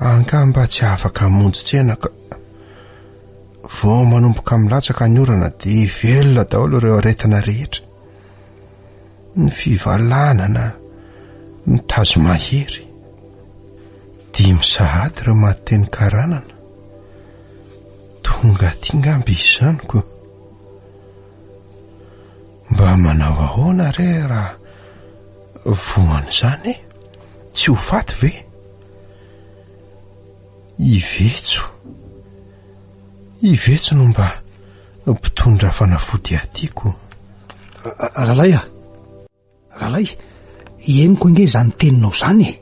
Angamba tsy afaka hamonjy tsena ka. Vao manomboka milatsaka ny orana dia velona daholo ireo aretina rehetra. Ny fivalanana, ny tazo mahery. Dimy sahady ireo maty teny Karanana. Tonga aty ngamba izy izany ko. Mba manao ahoana re raha voan'izany e? Tsy ho faty ve? I Vetso. I Vetso no mba mpitondra fanafody aty ko. Ralay a! Ralay! Henoko ange izany teninao izany e.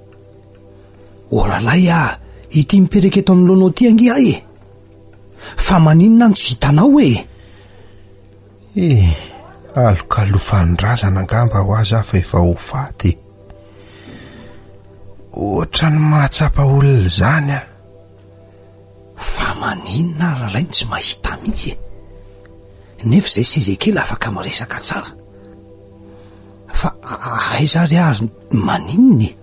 O rahalahy ah, ity mipetraka eto anoloanao ity ange ahy e. Fa maninona no tsy hitanao e? Eh, alokalofan'ny razana angamba ho azy aho fa efa ho faty. Ohatran'ny mahatsapa olona izany aho. Fa maninona ary rahalahy no tsy mahita mihitsy e? Nefa izay sy Ezekiela afaka miresaka tsara. Fa aiza ary aho maninona e?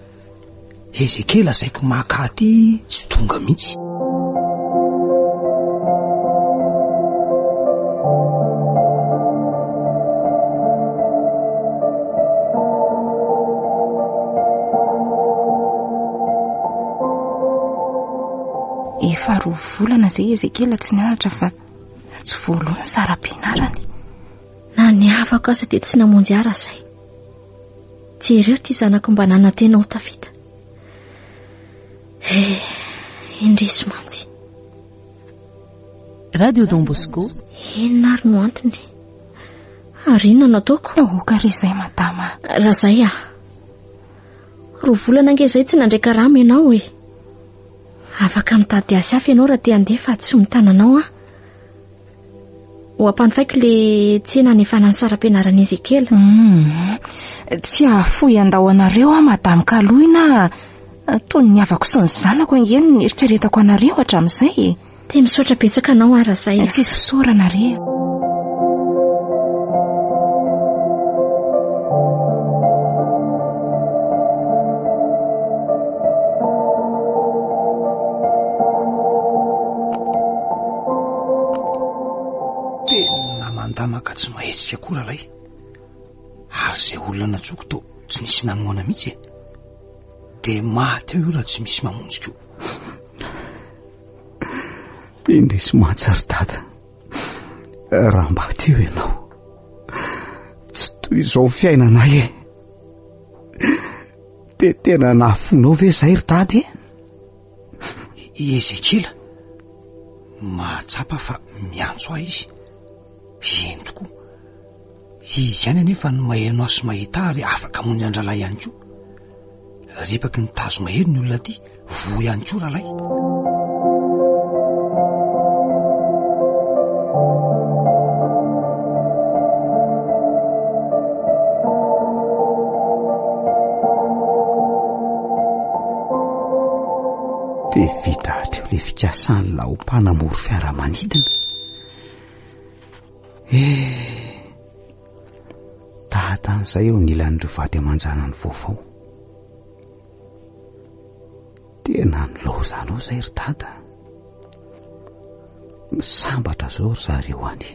Ezekiela zaiko maka aty tsy tonga mihitsy. Efa roa volana izay Ezekiela tsy nianatra fa tsy voaloa ny saram-pianarany. Na ny havako aza dia tsy namonjy ahy raha izay. Jereo ity zanako mba nanantena ho tafita. Eh, indrisy mantsy. Radio Don Bosco. Inona ary no antony? Ary inona no ataoko? Aoka re izay madama. Raha izay ah. Roa volana ange izay tsy nandray karama ianao e. Afaka mitady asa hafa ianao raha te handeha fa tsy mitana anao aho. Ho ampanofaiko le tsena hanefana ny saram-pianaran'i Ezekiela. Hum, tsy hahafoy handao anareo aho Madame Kaloina a. Toy ny havako sy ny zanako ange no nieritreretako anareo hatramin'izay e. Dia misaotra betsaka anao aho Razay a. Tsisy fisaorana re. Tena mandamaka tsy mahetsika koa ralay. Ary izay olona nantsoiko toa tsy nisy nanohana mihitsy e. Dia maty eo io raha tsy misy mamonjy ko. Indrisy mantsy ry dada. Raha mba teo ianao. Tsy toy izao fiainanay e. Dia tena nahafonao ve izay ry dada e? I Ezekiela mahatsapa fa miantso ahy izy. Eny tokoa. Izy ihany anefa no maheno ahy sy mahita ahy ary afaka hamono an-drahalahy ihany koa. Ripaky ny tazo mahery ny olona aty, voa ihany koa rahalahy. Dia vita hatreo ilay fikasan'ilay ho mpanamory fiaramanidina. Eh, dada an'izay eo anilan'ireo vady aman-janany vaovao. Tena nilaozanao izay ry dada. Sambatra izao ry zareo any.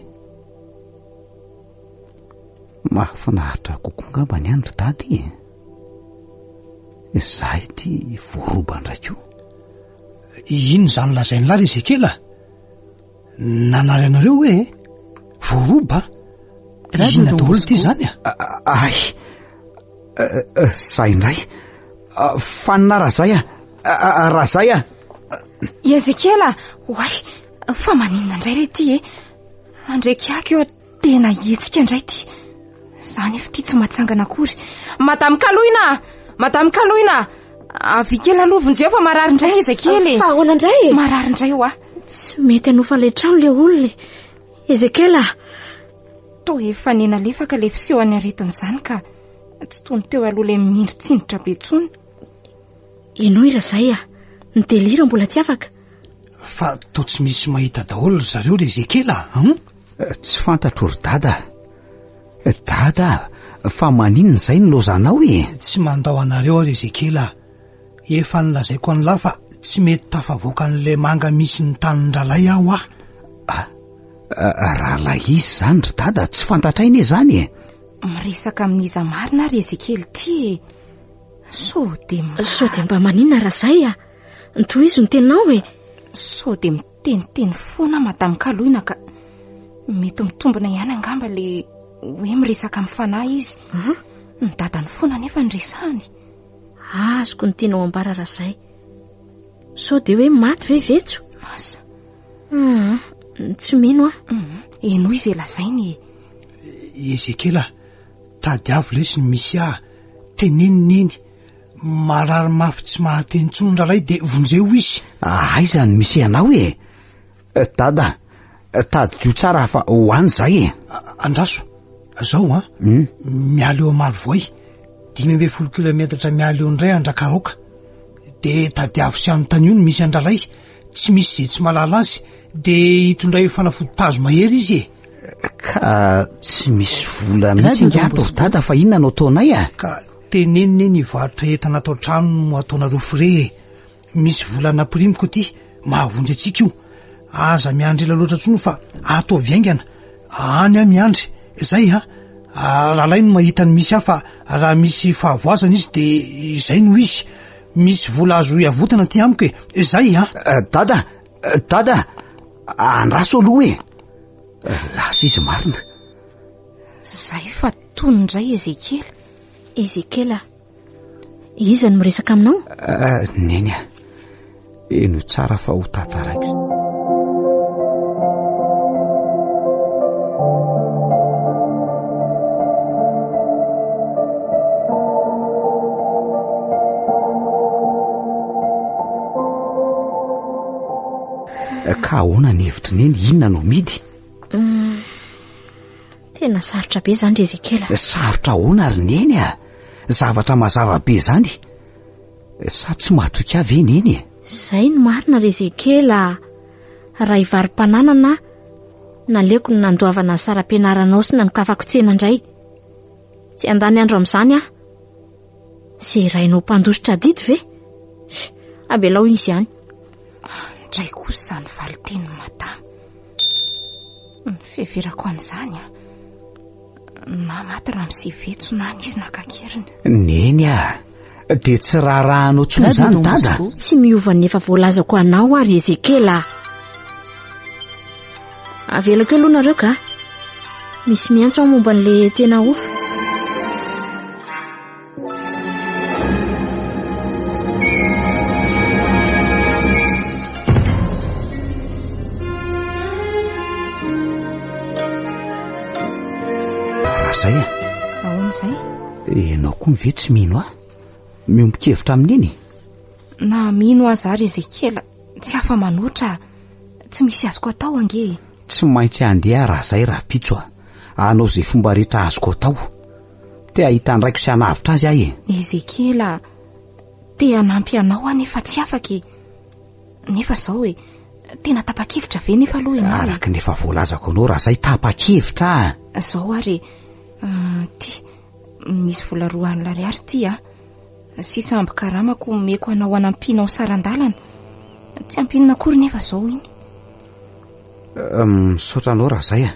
Mahafinaritra kokoa angamba ny any ry dada e. Izaho ity voaroba indray koa. Inona izany lazain'lah ry Ezekiela? Nanary anareo hoe voaroba? Inona daholo ity izany a? Ay, zay indray. Fanina Razay a! Razay a! I Ezekiela, oay, fa maninona indray re ity e? Andraikiako eo Tena hihetsika indray ity. Za nefa ity tsy mahatsangana akory. Madame Kaloina! Madame Kaloina! Avia kely aloha vonjeo fa marary indray Ezekiel e. Fa ahoana indray e? Marary indray hoa. Tsy mety hanofa ilay trano ilay olona e. Ezekiel a! Toa efa nenalefaka ilay fisehoan'ny aretina izany ka tsy toy ny teo aloha ilay mindritsindritra be intsony. Henoy Razay a! Ny délire mbola tsy afaka. Fa toa tsy misy mahita daholo ry zareo ry Ezekiel a! Hum? Tsy fantatro ry dada. Dada, fa maninona izay ny lozanao e? Tsy mandao anareo aho ry Ezekiel a! Efa nolazaiko an'lah fa tsy mety tafavoaka an'ilay manga misy ny tanin-dralay aho ah. Ah, rahalahy izy izany ry dada, tsy fantatray anie izany e! Miresaka amin'iza marina ary Ezekiel ity e? Sao dia mba... Sao dia mba maninona Razay a? Tohizo ny teninao e! Sao dia miteniteny foana Madame Kaloina ka mety mitombina ihany angamba le hoe miresaka amin'ny fanahy izy. Ny dadany foana anefa no resahany. Azoko ny tianao ambara Razay. Sao dia hoe maty ve Vetso? Asa. Aa, tsy mino aho. Henoy izay lazainy e. Ezekiela, tadiavo lesy ny misy ahy. Teneno Neny, marary mafy tsy mahateny intsony Ralay dia vonjeo izy. Aiza no misy anao e? Dada, tadidio tsara fa ho any izahay e. Andraso, zao an, hmm? miala eo Marovoay, 15 kilometatra miala eo indray Andrakaroka. Dia tadiavo sy anontanio ny misy an-dRalay, tsy misy izay tsy mahalala azy, dia hitondray fanafody tazo mahery izy e. Ka tsy misy vola mihitsy ingahy ato ry dada fa inona no ataonay a? Ka teneno neny hivarotra entana ato an-trano no ataonareo frais e. Misy vola nampirimiko aty, mahavonjy antsika io. Aza miandry ela loatra intsony fa ataovy haingana. Any aho miandry. Izay a. Ralay no mahita ny misy ahy fa raha misy fahavoazana izy dia izay no izy. Misy vola azo iavotana aty amiko e. Izay a. Dada, dada, andraso aloha e. Lasa izy marina. Izay fa tony indray Ezekiela. Ezekiela, iza no miresaka aminao? Neny a, henoy tsara fa ho tantaraiko. Ka ahoana ny hevitry Neny, inona no amidy? Tena sarotra be izany ry Ezekiela. Sarotra ahoana ry Neny a? Zavatra mazava be izany. Sa tsy mahatoky ahy ve Neny e? Izay no marina ry Ezekiela a. Raha hivaro-pananana aho, naleoko ny nandoavana ny saram-pianaranao sy nanokafako tsena indray. Tsy handany andro amin'izany aho. Izay rainao mpandositra adidy ve? Avelao izy any. Indray kosa izany valin-tenin'i Madama. Ny fiheverako an'izany an, na maty Ramose Vetso na nisy naka an-keriny. Neny a! Dia tsy raharahanao intsony izany Dada? Tsy miova ny efa voalazako anao aho ry Ezekiela a! Avelako eo aloha nareo ka. Misy miantso aho momba an'ilay tsena hofa. Raha izay a. Ahoana izay? Ianao koa ve tsy mino ahy? Miombon-kevitra amin'iny? Na mino aza ary Ezekiela, tsy afa-manoatra. Tsy misy azoko atao ange e. Tsy maintsy handeha aho raha izay rahampitso a. Hanao izay fomba rehetra azoko atao. Te hahita an-draiko sy hanavotra azy aho e. Ezekiela, te hanampy anao aho nefa tsy afaka e. Nefa izao e, tena tapa-kevitra ve nefa aloha ianao e? Araka ny efa voalazako anao raha izay, tapa-kevitra aho. Izao ary e, ty, misy vola 20 alina ariary ty a. Sisa ambin-karamako omeko anao hanampianao saran-dalana. Tsy ampy inona akory nefa izao iny. Misaotra anao raha izay a.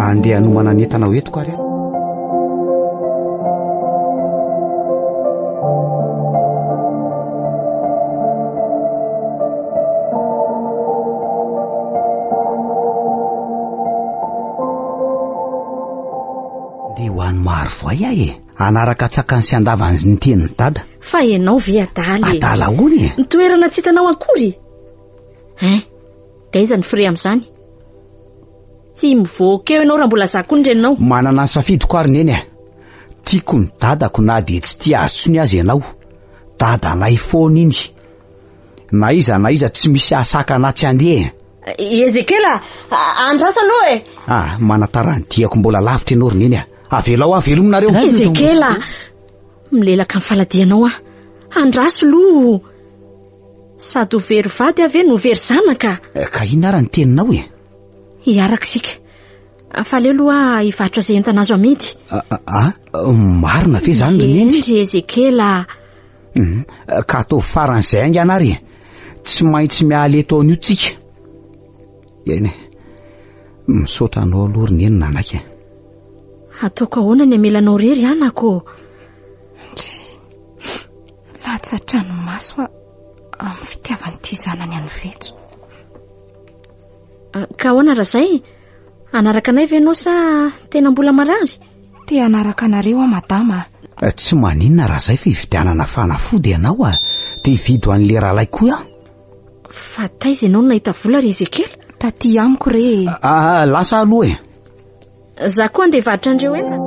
Andeha hanomana ny entana ho entiko ary aho. Ndeha ho any Marovoay aho e! Hanaraka an-tsakany sy an-davany ny tenin'i Dada. Fa ianao ve adala e? Adala ahoana e? Ny toerana tsy hitanao akory? Hein? Dia aiza ny frais amin'izany? Tsy mivoaka eo ianao raha mbola za koa ny reninao. Manana ny safidiko ary Neny a! Tiako ny dadako na dia tsy tia azy intsony aza ianao. Dadanay foana iny. Na iza na iza tsy misy hahasakana ahy tsy handeha e. Ezekiel a! Andraso aloha e! Ah, manatara ny diako mbola lavitra ianao ry Neny a! Avelao aho velominareo. Ezekiel a! Milelaka ny faladianao aho. Andraso aloha! Sady ho very vady aho ve no ho very zanaka? Ka inona ary ny teninao e? Hiaraka isika. Fa aleo aloha hivarotra izay entana azo amidy. Ah, marina ve izany ry Neny? Eny ry Ezekiel a! Ka ataovy faran'izay haingana ary e! Tsy maintsy miala eto anio tsika. Eny e, misaotra anao aloha ry Neny nanaiky e. Ataoko ahoana ny hamelanao irery anako ô? Ndry, latsa-dranomaso aho amin'ny fitiavan'ity zanany an'i Vetso. Ka ahoana raha izay? Hanaraka anay ve ianao sa tena mbola marary? Te hanaraka anareo aho madama a. Tsy maninona raha izay fa hividianana fanafody ianao a! Dia hividy ho an'ilay rahalahy koa aho. Fa taiza ianao no nahita vola ry Ezekiela? Taty amiko re e. Ah, lasa aloha e. Za koa andeha hivarotra an'ireo entana.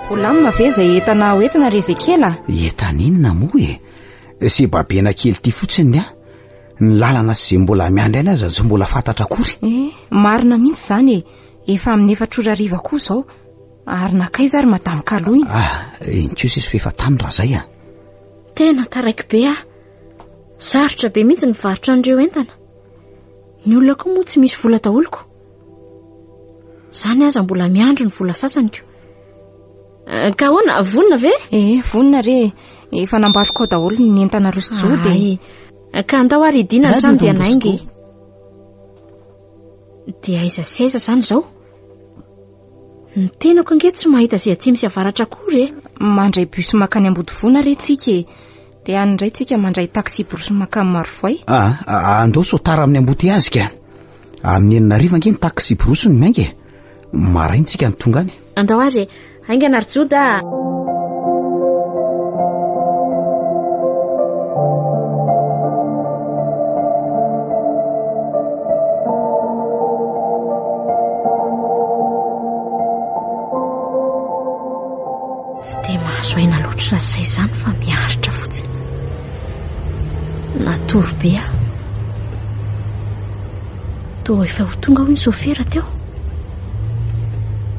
Voalamina ve izay entana hoentina ry Ezekiela? Entana inona moa e? Sebabena kely ity fotsiny ny ahy. Ny lalana sy izay mbola miandry any aza tsy mbola fantatra akory. Eh, marina mihitsy izany e. Efa amin'ny efatra ora hariva koa izao. Ary nankaiza ary Madame Kaloina? Ah, iny kosa izy fa efa tany raha izay a. Tena taraiky be aho. Sarotra be mihitsy ny mivarotra an'ireo entana. Ny olona koa moa tsy misy vola daholo ko. Izany aza mbola miandry ny vola sasany ko. Eh, ka ahoana, vonona ve? Eh, vonona re. Efa nambariko ao daholo ny entanareo sy Jody e. Eh, ka andao ary hidina ny trano dia nainga e. Dia aiza sy aiza izany izao? Ny tenako ange tsy mahita izay atsimo sy avaratra akory e. Mandray bus mankany Ambodivona re tsika e. Dia any indray tsika mandray taxi brousse mankany Marovoay. Ah, ah, andao sao tara amin'ny embouteillage ka. Amin'ny enina hariva ange ny taxi brousse no miainga e. Maraina tsika no tonga any. Andao ary e. Haingana ry Joda a. Tsy dia mahazo aina loatra raha izay izany fa miaritra fotsiny. Natory be aho. Toa efa ho tonga hoy ny sofera teo.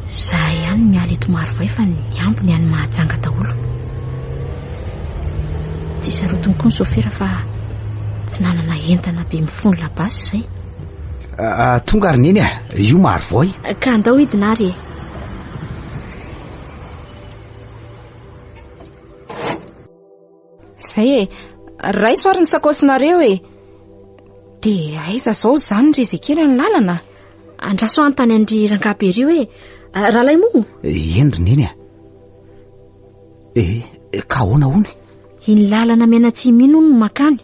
Izahay ihany miala eto Marovoay fa ny ambiny any Mahajanga daholo. Tsy sarotiny koa ny sofera fa tsy nanana entana be mifono labasy izay. Ah, tonga ary neny a, io Marovoay. Ka andao hidina ary e. Zay e, raiso ary ny sakaosinareo e. Dia aiza izao izany ry Ezekiela ny lalana? Andraso hanontany an-dry rangahy be ry hoe, Ralay moa? Eny ry neny a. Eh, ka ahoana hono? Iny lalana mianatsimo iny hono no mankany.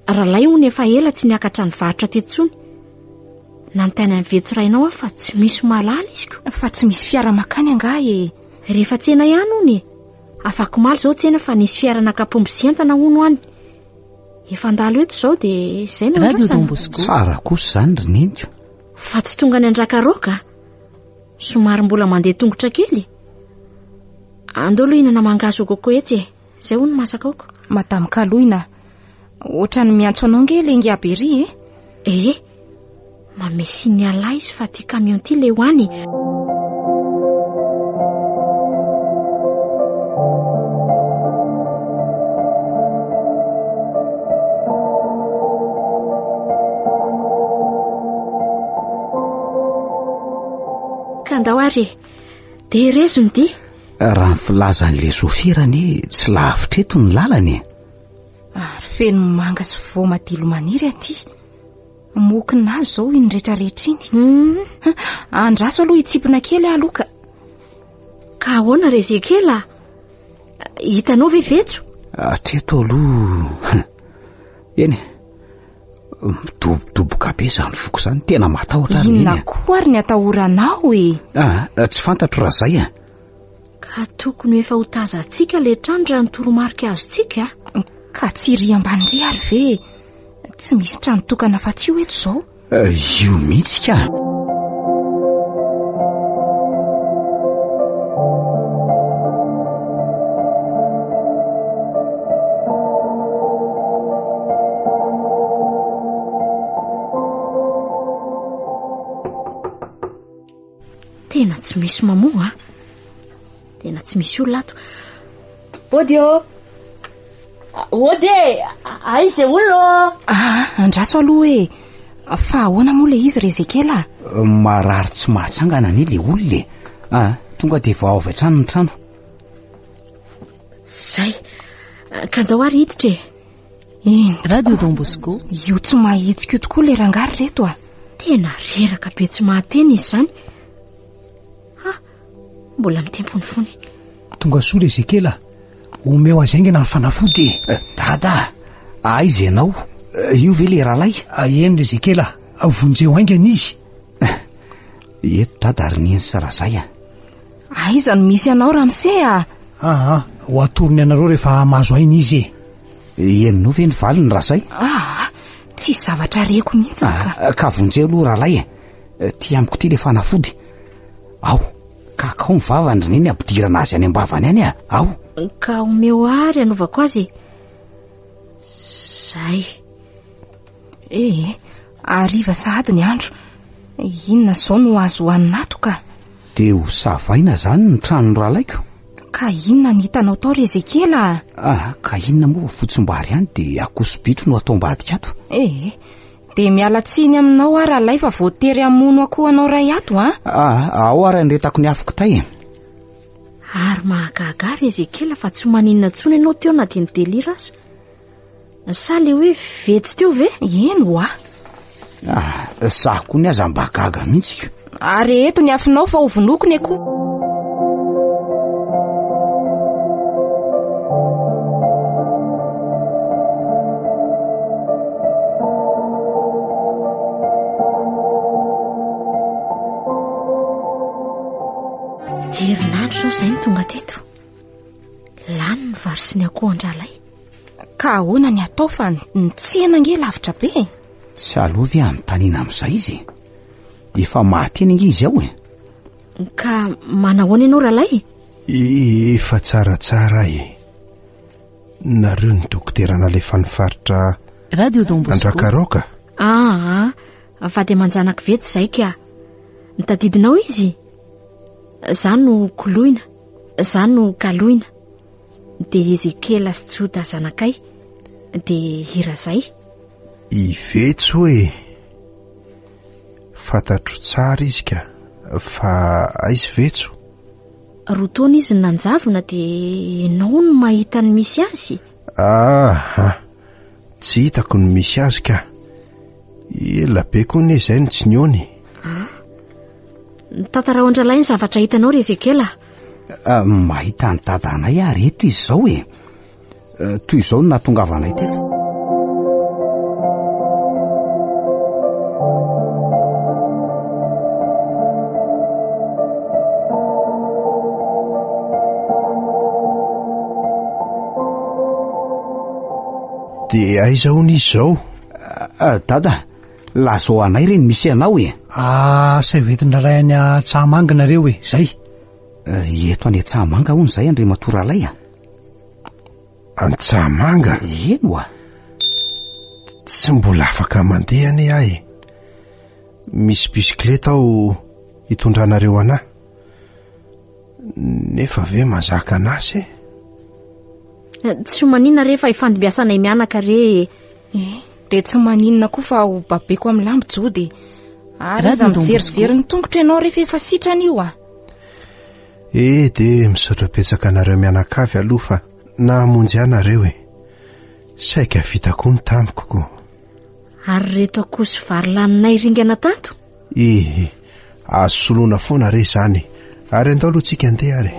Ralay hono efa ela tsy niakatra nivarotra teto intsony. Nanontany an'i Vetso rainao aho fa tsy misy mahalala izy ko. Fa tsy misy fiara mankany angaha e? Rehefa tsena ihany hono e. Afak'omaly izao tsena fa nisy fiara naka paompy sy entana hono any. Efa handalo eto izao dia izay no Radio andrasana. Don Bosco. Tsara kosa izany ry neniko. Fa tsy tonga any Andrakaroaka. Somary mbola mandeha tongotra kely. Andao aloha hihinana mangahazo au coco etsy e. Izay hono masaka aoko. Madame Kaloina, ohatran'ny miantso anao nge le ingahy be ry e. Ee, manome signal ahy izy fa ty camion ty le ho any. Ka andao ary e. Dia rezo ny dia. Raha ny filazan'ilay sofera anie tsy lavitra eto ny lalana e. Ary feno manga sy voamadilo maniry aty. Mokina azy izao iny rehetrarehetra iny. Hmm. Andraso aloha hitsipina kely aho aloha ka. Ka ahoana ry Ezekiela? Hitanao ve Vetso? Hatreto aloha. Eny e. Midobodoboka be izany foko izany, tena matahotra ary Inona koa ary ny atahoranao e? Ah, tsy fantatro raha izay a. Ka tokony ho efa ho tazantsika ilay trano raha ny toromarika azontsika. Ka tsy iry ambany iry ary ve e? Tsy misy trano tokana afa-tsy io eto izao. Io mihitsy ka. Tena tsy misy mamoha a. Tena tsy misy olona ato. Ody ô! Ody e! Aiza e olona ô? Ah, andraso aloha e! Fa ahoana moa ilay izy ry Ezekiela? Marary tsy mahatsangana anie ilay olona e. Ah, tonga dia vao avy hatrany ny trano. Zay. Ka andao ary hiditra e. Eny Radio tokoa. Don Bosco. Io tsy mahetsika io tokoa ilay rangahy ry reto a. Tena reraka be tsy mahateny izy izany. Ha, mbola mitempo ny fony. Tonga soa ry Ezekiela a. Omeo azy haingana ny fanafody e. Eh, Dada, aiza ianao? Eh, io ve ilay rahalahy? Ah, eny ry Ezekiela a. Vonjeo haingana izy. Eto dada ry neny sy razay a. Aiza no misy anao ramose a? Aa, ho atorony anareo rehefa mahazo aina izy e. Henonao ve ny valiny razay? Aa, tsisy zavatra reko mihitsy ka. Ah, ka vonjeo aloha rahalahy e. Ty amiko ty le fanafody. Ao, ka akao ny vavany ry neny ampidirana azy any am-bavany any a. Ao. Ka omeo ary anaovako azy e. Zay. Ee, hariva sahady ny andro. Inona izao no azo hohanina ato ka? Dia ho savaina izany ny tranon'ny rahalaiko? Ka inona ny hitanao tao ry Ezekiela a? Ah, ka inona moa fa fotsim-bary ihany dia akoso-bitro no atao ambadika ato. Ee, dia miala tsiny aminao aho rahalahy fa voatery hamono akoho anao iray ato a. Ah, ao ary andretako ny afo kitay e. Ary mahagaga ahy ry Ezekiela fa tsy maninona intsony ianao teo na dia nidelira aza. Sa le hoe vetsy teo ve? Eny hoa. Ah, za koa ny aza mba gaga mihitsy ko. Ary eto ny afonao fa ho vonoiko ny akoho. Herinandro izao izay no tonga teto. Lany ny vary sy ny akoho an-drahalahy. Ka ahoana ny atao fa ny tsena ange lavitra be e? Tsy aleo ve anontaniana amin'izay izy e? Efa maty eny ange izy ao e. Ka manahoana ianao rahalahy? Efa tsaratsara e. Nareo ny dokotera nalefan'ny faritra Radio Don Bosco. Andrakaroka? Aa, vady aman-janako vetsy izay ka. Nitadidinao izy? Za no koloina, za no kaloina. Dia Ezekiela sy Joda zanakay, dia i Razay. I Vetso e! Fantatro tsara izy ka, fa aiza Vetso? Roa taona izy no nanjavona dia ianao no mahita ny misy azy? Aha, tsy hitako ny misy azy ka. Ela be koa anie izay no tsy nihaona e. Ah. Tantarao an-drahalahy ny zavatra hitanao ry Ezekiela. Ah, mahita ny dadanay ary eto izy izao e. Eh, toy izao no nahatongavanay teto. Dia aiza hono izy izao? Ah, dada, Lazao anay re ny misy anao e! Asaivo entin-drahalahy any Antsahamanga nareo e, zay. Eto any Antsahamanga hono izay Andriamatoa Ralay a! Antsahamanga? Eny oa! Tsy mbola afaka mandeha anie aho e! Misy bisikileta ao hitondranareo anà. Nefa ve mazaka an'asa e? Tsy ho maninona re fa hifandimbiasanay mianaka re e. Eh, dia tsy maninona koa fa ho babeko amin'ny lambo Jody e. Ary aza mijerijery ny tongotro ianao rehefa efa sitrana io a. Eh, dia misaotra betsaka anareo mianakavy aloha fa nahamonjy ahy nareo e. Saika vita koa ny tamiko ko. Ary reto akoho sy vary laninay ringana tato? Eh, azo soloina foana re izany e. Ary andao aloha tsika andeha ary.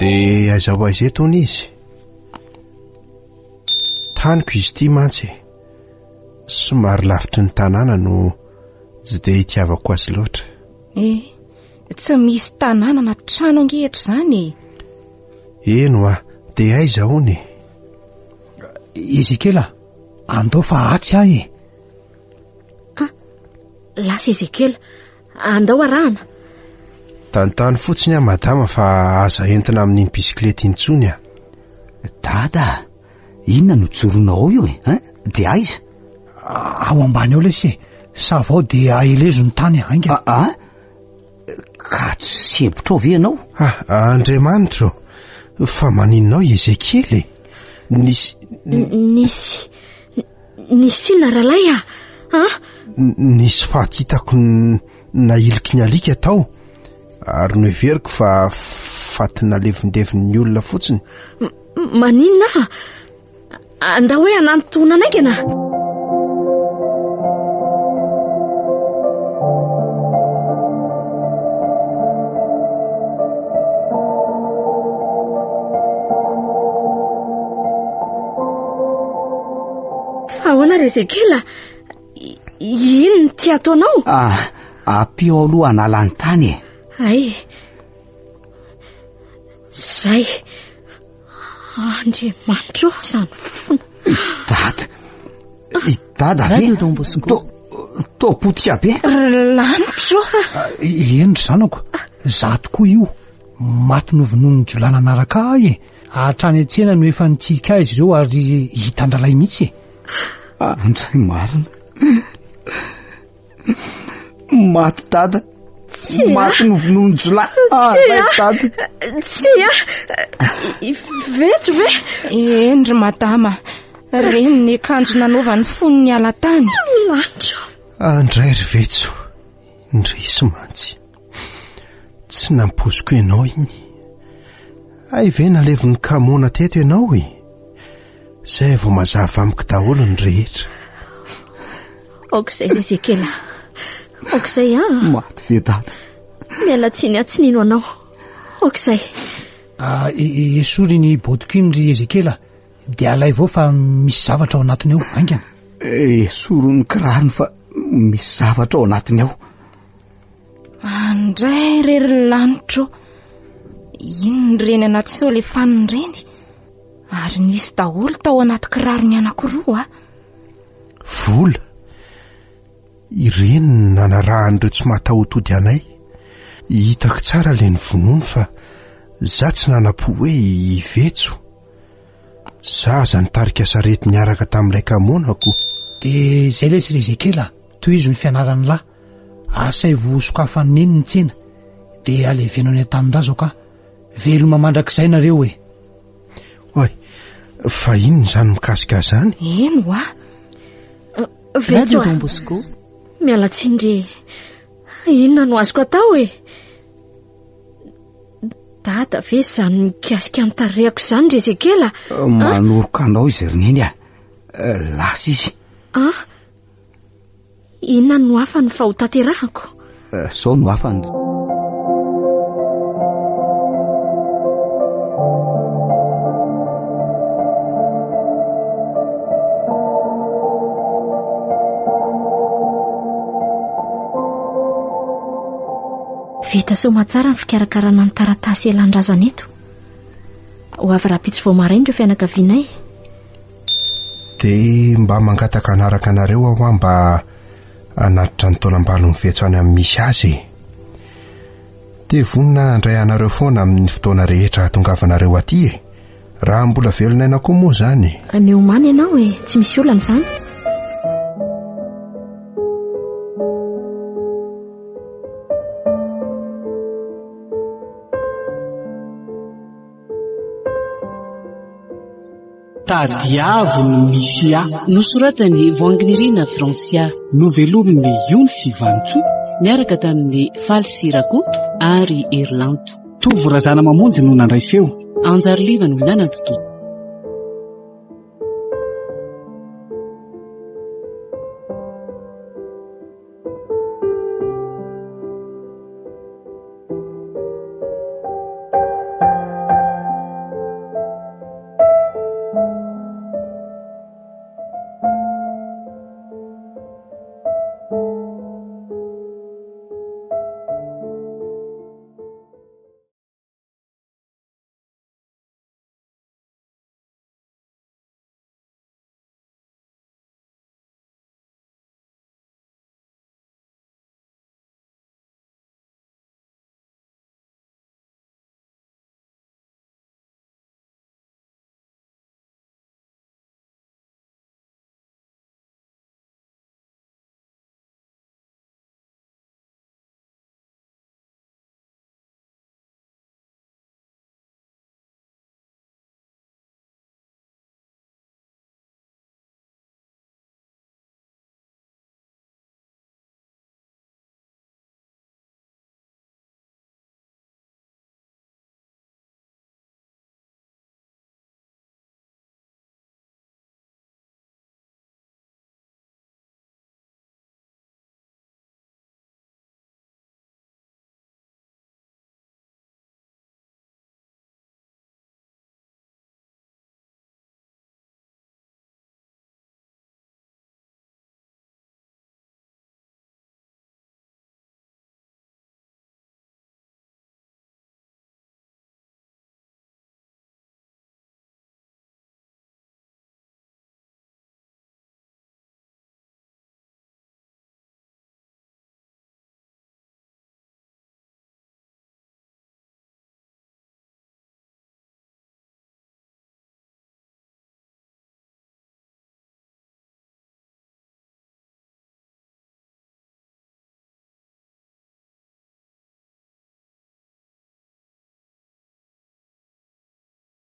Dia aiza ho aiza eto hono izy? Taniko izy ity mantsy e. Somary lavitry ny tanàna no tsy dia itiavako azy loatra. Eh, tsy misy tanàna na trano ange eto izany e. Eny hoa, dia aiza hono e? Ezekiela, andao fa atsy aho e. Ah, lasa Ezekiela, andao arahana. Tantano fotsiny aho madama fa aza entina amin'iny bisikileta intsony ah. Dada, Inona no joronao ao io e? Hein? Dia aiza? Ao ambany ao lesy e. Savao dia ahelezo ny tany haingana. Ah, ah? Ka tsy sempotra ao ve ianao? Ah, Andriamanitro, fa maninona ao i Ezekiela e? Nisy... Nisy... Nisy inona rahalahy ah? Ah? Nisy faty hitako nahiliky ny alika tao ary noheveriko fa faty nalevindevon'ny olona fotsiny. Maninona aho? Andao hoe hanantona anaingana. Ahoana ry Ezekiela? Inona no tia ataonao? Ah, ampio aloha hanala ny tany e. Ay. Zay. Andriamanitro, izany fofona. I Dada. I Dada ve? Radio Don Bosco. To, to potika be. Lanitro. Ah, eny ry zanako, za tokoa io. Maty novonoin'ny jiolahy nanaraka ahy e. Hatrany an-tsena no efa nitsirika ahy izy ireo ary hitan-dralay mihitsy e. Andray marina. Maty dada. Tsia. Maty novonoin'ny jiolahy. Andray dada. Tsia. Vetso ve? Eny ry madama, reny ny akanjo nanaovany fony niala tany. Lanitro. Andray ry Vetso, indrisy mantsy. Tsy nampoiziko ianao iny. Hay ve nalevon'ny kamoana teto ianao e? Izay vao mazava amiko daholo ny rehetra. Aoka izay ry Ezekiela. Aoka izay an. Maty ve dada? Miala tsiny aho tsy nino anao. Aoka izay. Ah, esory iny botiko iny ry Ezekiela. Dia alaivo ao fa misy zavatra ao anatiny ao, haingana. Esory ny kirarony fa misy zavatra ao anatiny ao. Andray re ry lanitro. Inona ireny anaty solefanina ireny? Ary nisy daholo tao anaty kirarony anankiroa. Vola. Ireny no nanarahan'ireo tsy mahatahotody anay. Hitako tsara ilay novonoiny fa za tsy nanam-po hoe hivetso. Za aza nitarika sarety niaraka tamin'ilay kamonako. Dia izay lesy ry Ezekiela, tohizo ny fianaran'lah. Asaivo hosokafan'i Neny ny tsena, dia aleveno any an-tanindrazako aho. Veloma mandrakizay nareo e! Oay, fa inona izany mikasika ahy izany? Eny hoa. Vetso Radio a. Don Bosco. Miala tsiny re. Inona no azoko atao e? Dada ve izany mikasika ny tarehako izany ry Ezekiela? Manoroka anao izy ry Neny a. Lasa izy. Ah? Inona no hafany fa ho tanterahako? Zao no hafany. Vita soamatsara ny fikarakarana ny taratasy elan-drazana eto. Ho avy rahampitso vao maraina ireo fianakavianay. Dia mba mangataka hanaraka anareo aho hoa mba hanatitra ny taolam-balon'ny vetso any amin'ny misy azy e. Dia vonona handray anareo foana amin'ny fotoana rehetra hahatongavanareo aty e. Raha mbola velon'aina koa moa izany e. Miomàna ianao e, tsy misy olana izany. Tadiavo ny misy ahy. Nosoratan'i Voahanginirina Francia. Novelomin'i Yono sy Vanintsoa. Niaraka tamin'i Faly sy Rakoto ary Herilanto. Tovo Razanamamonjy no nandray feo. Anjariliva no nanatontosa.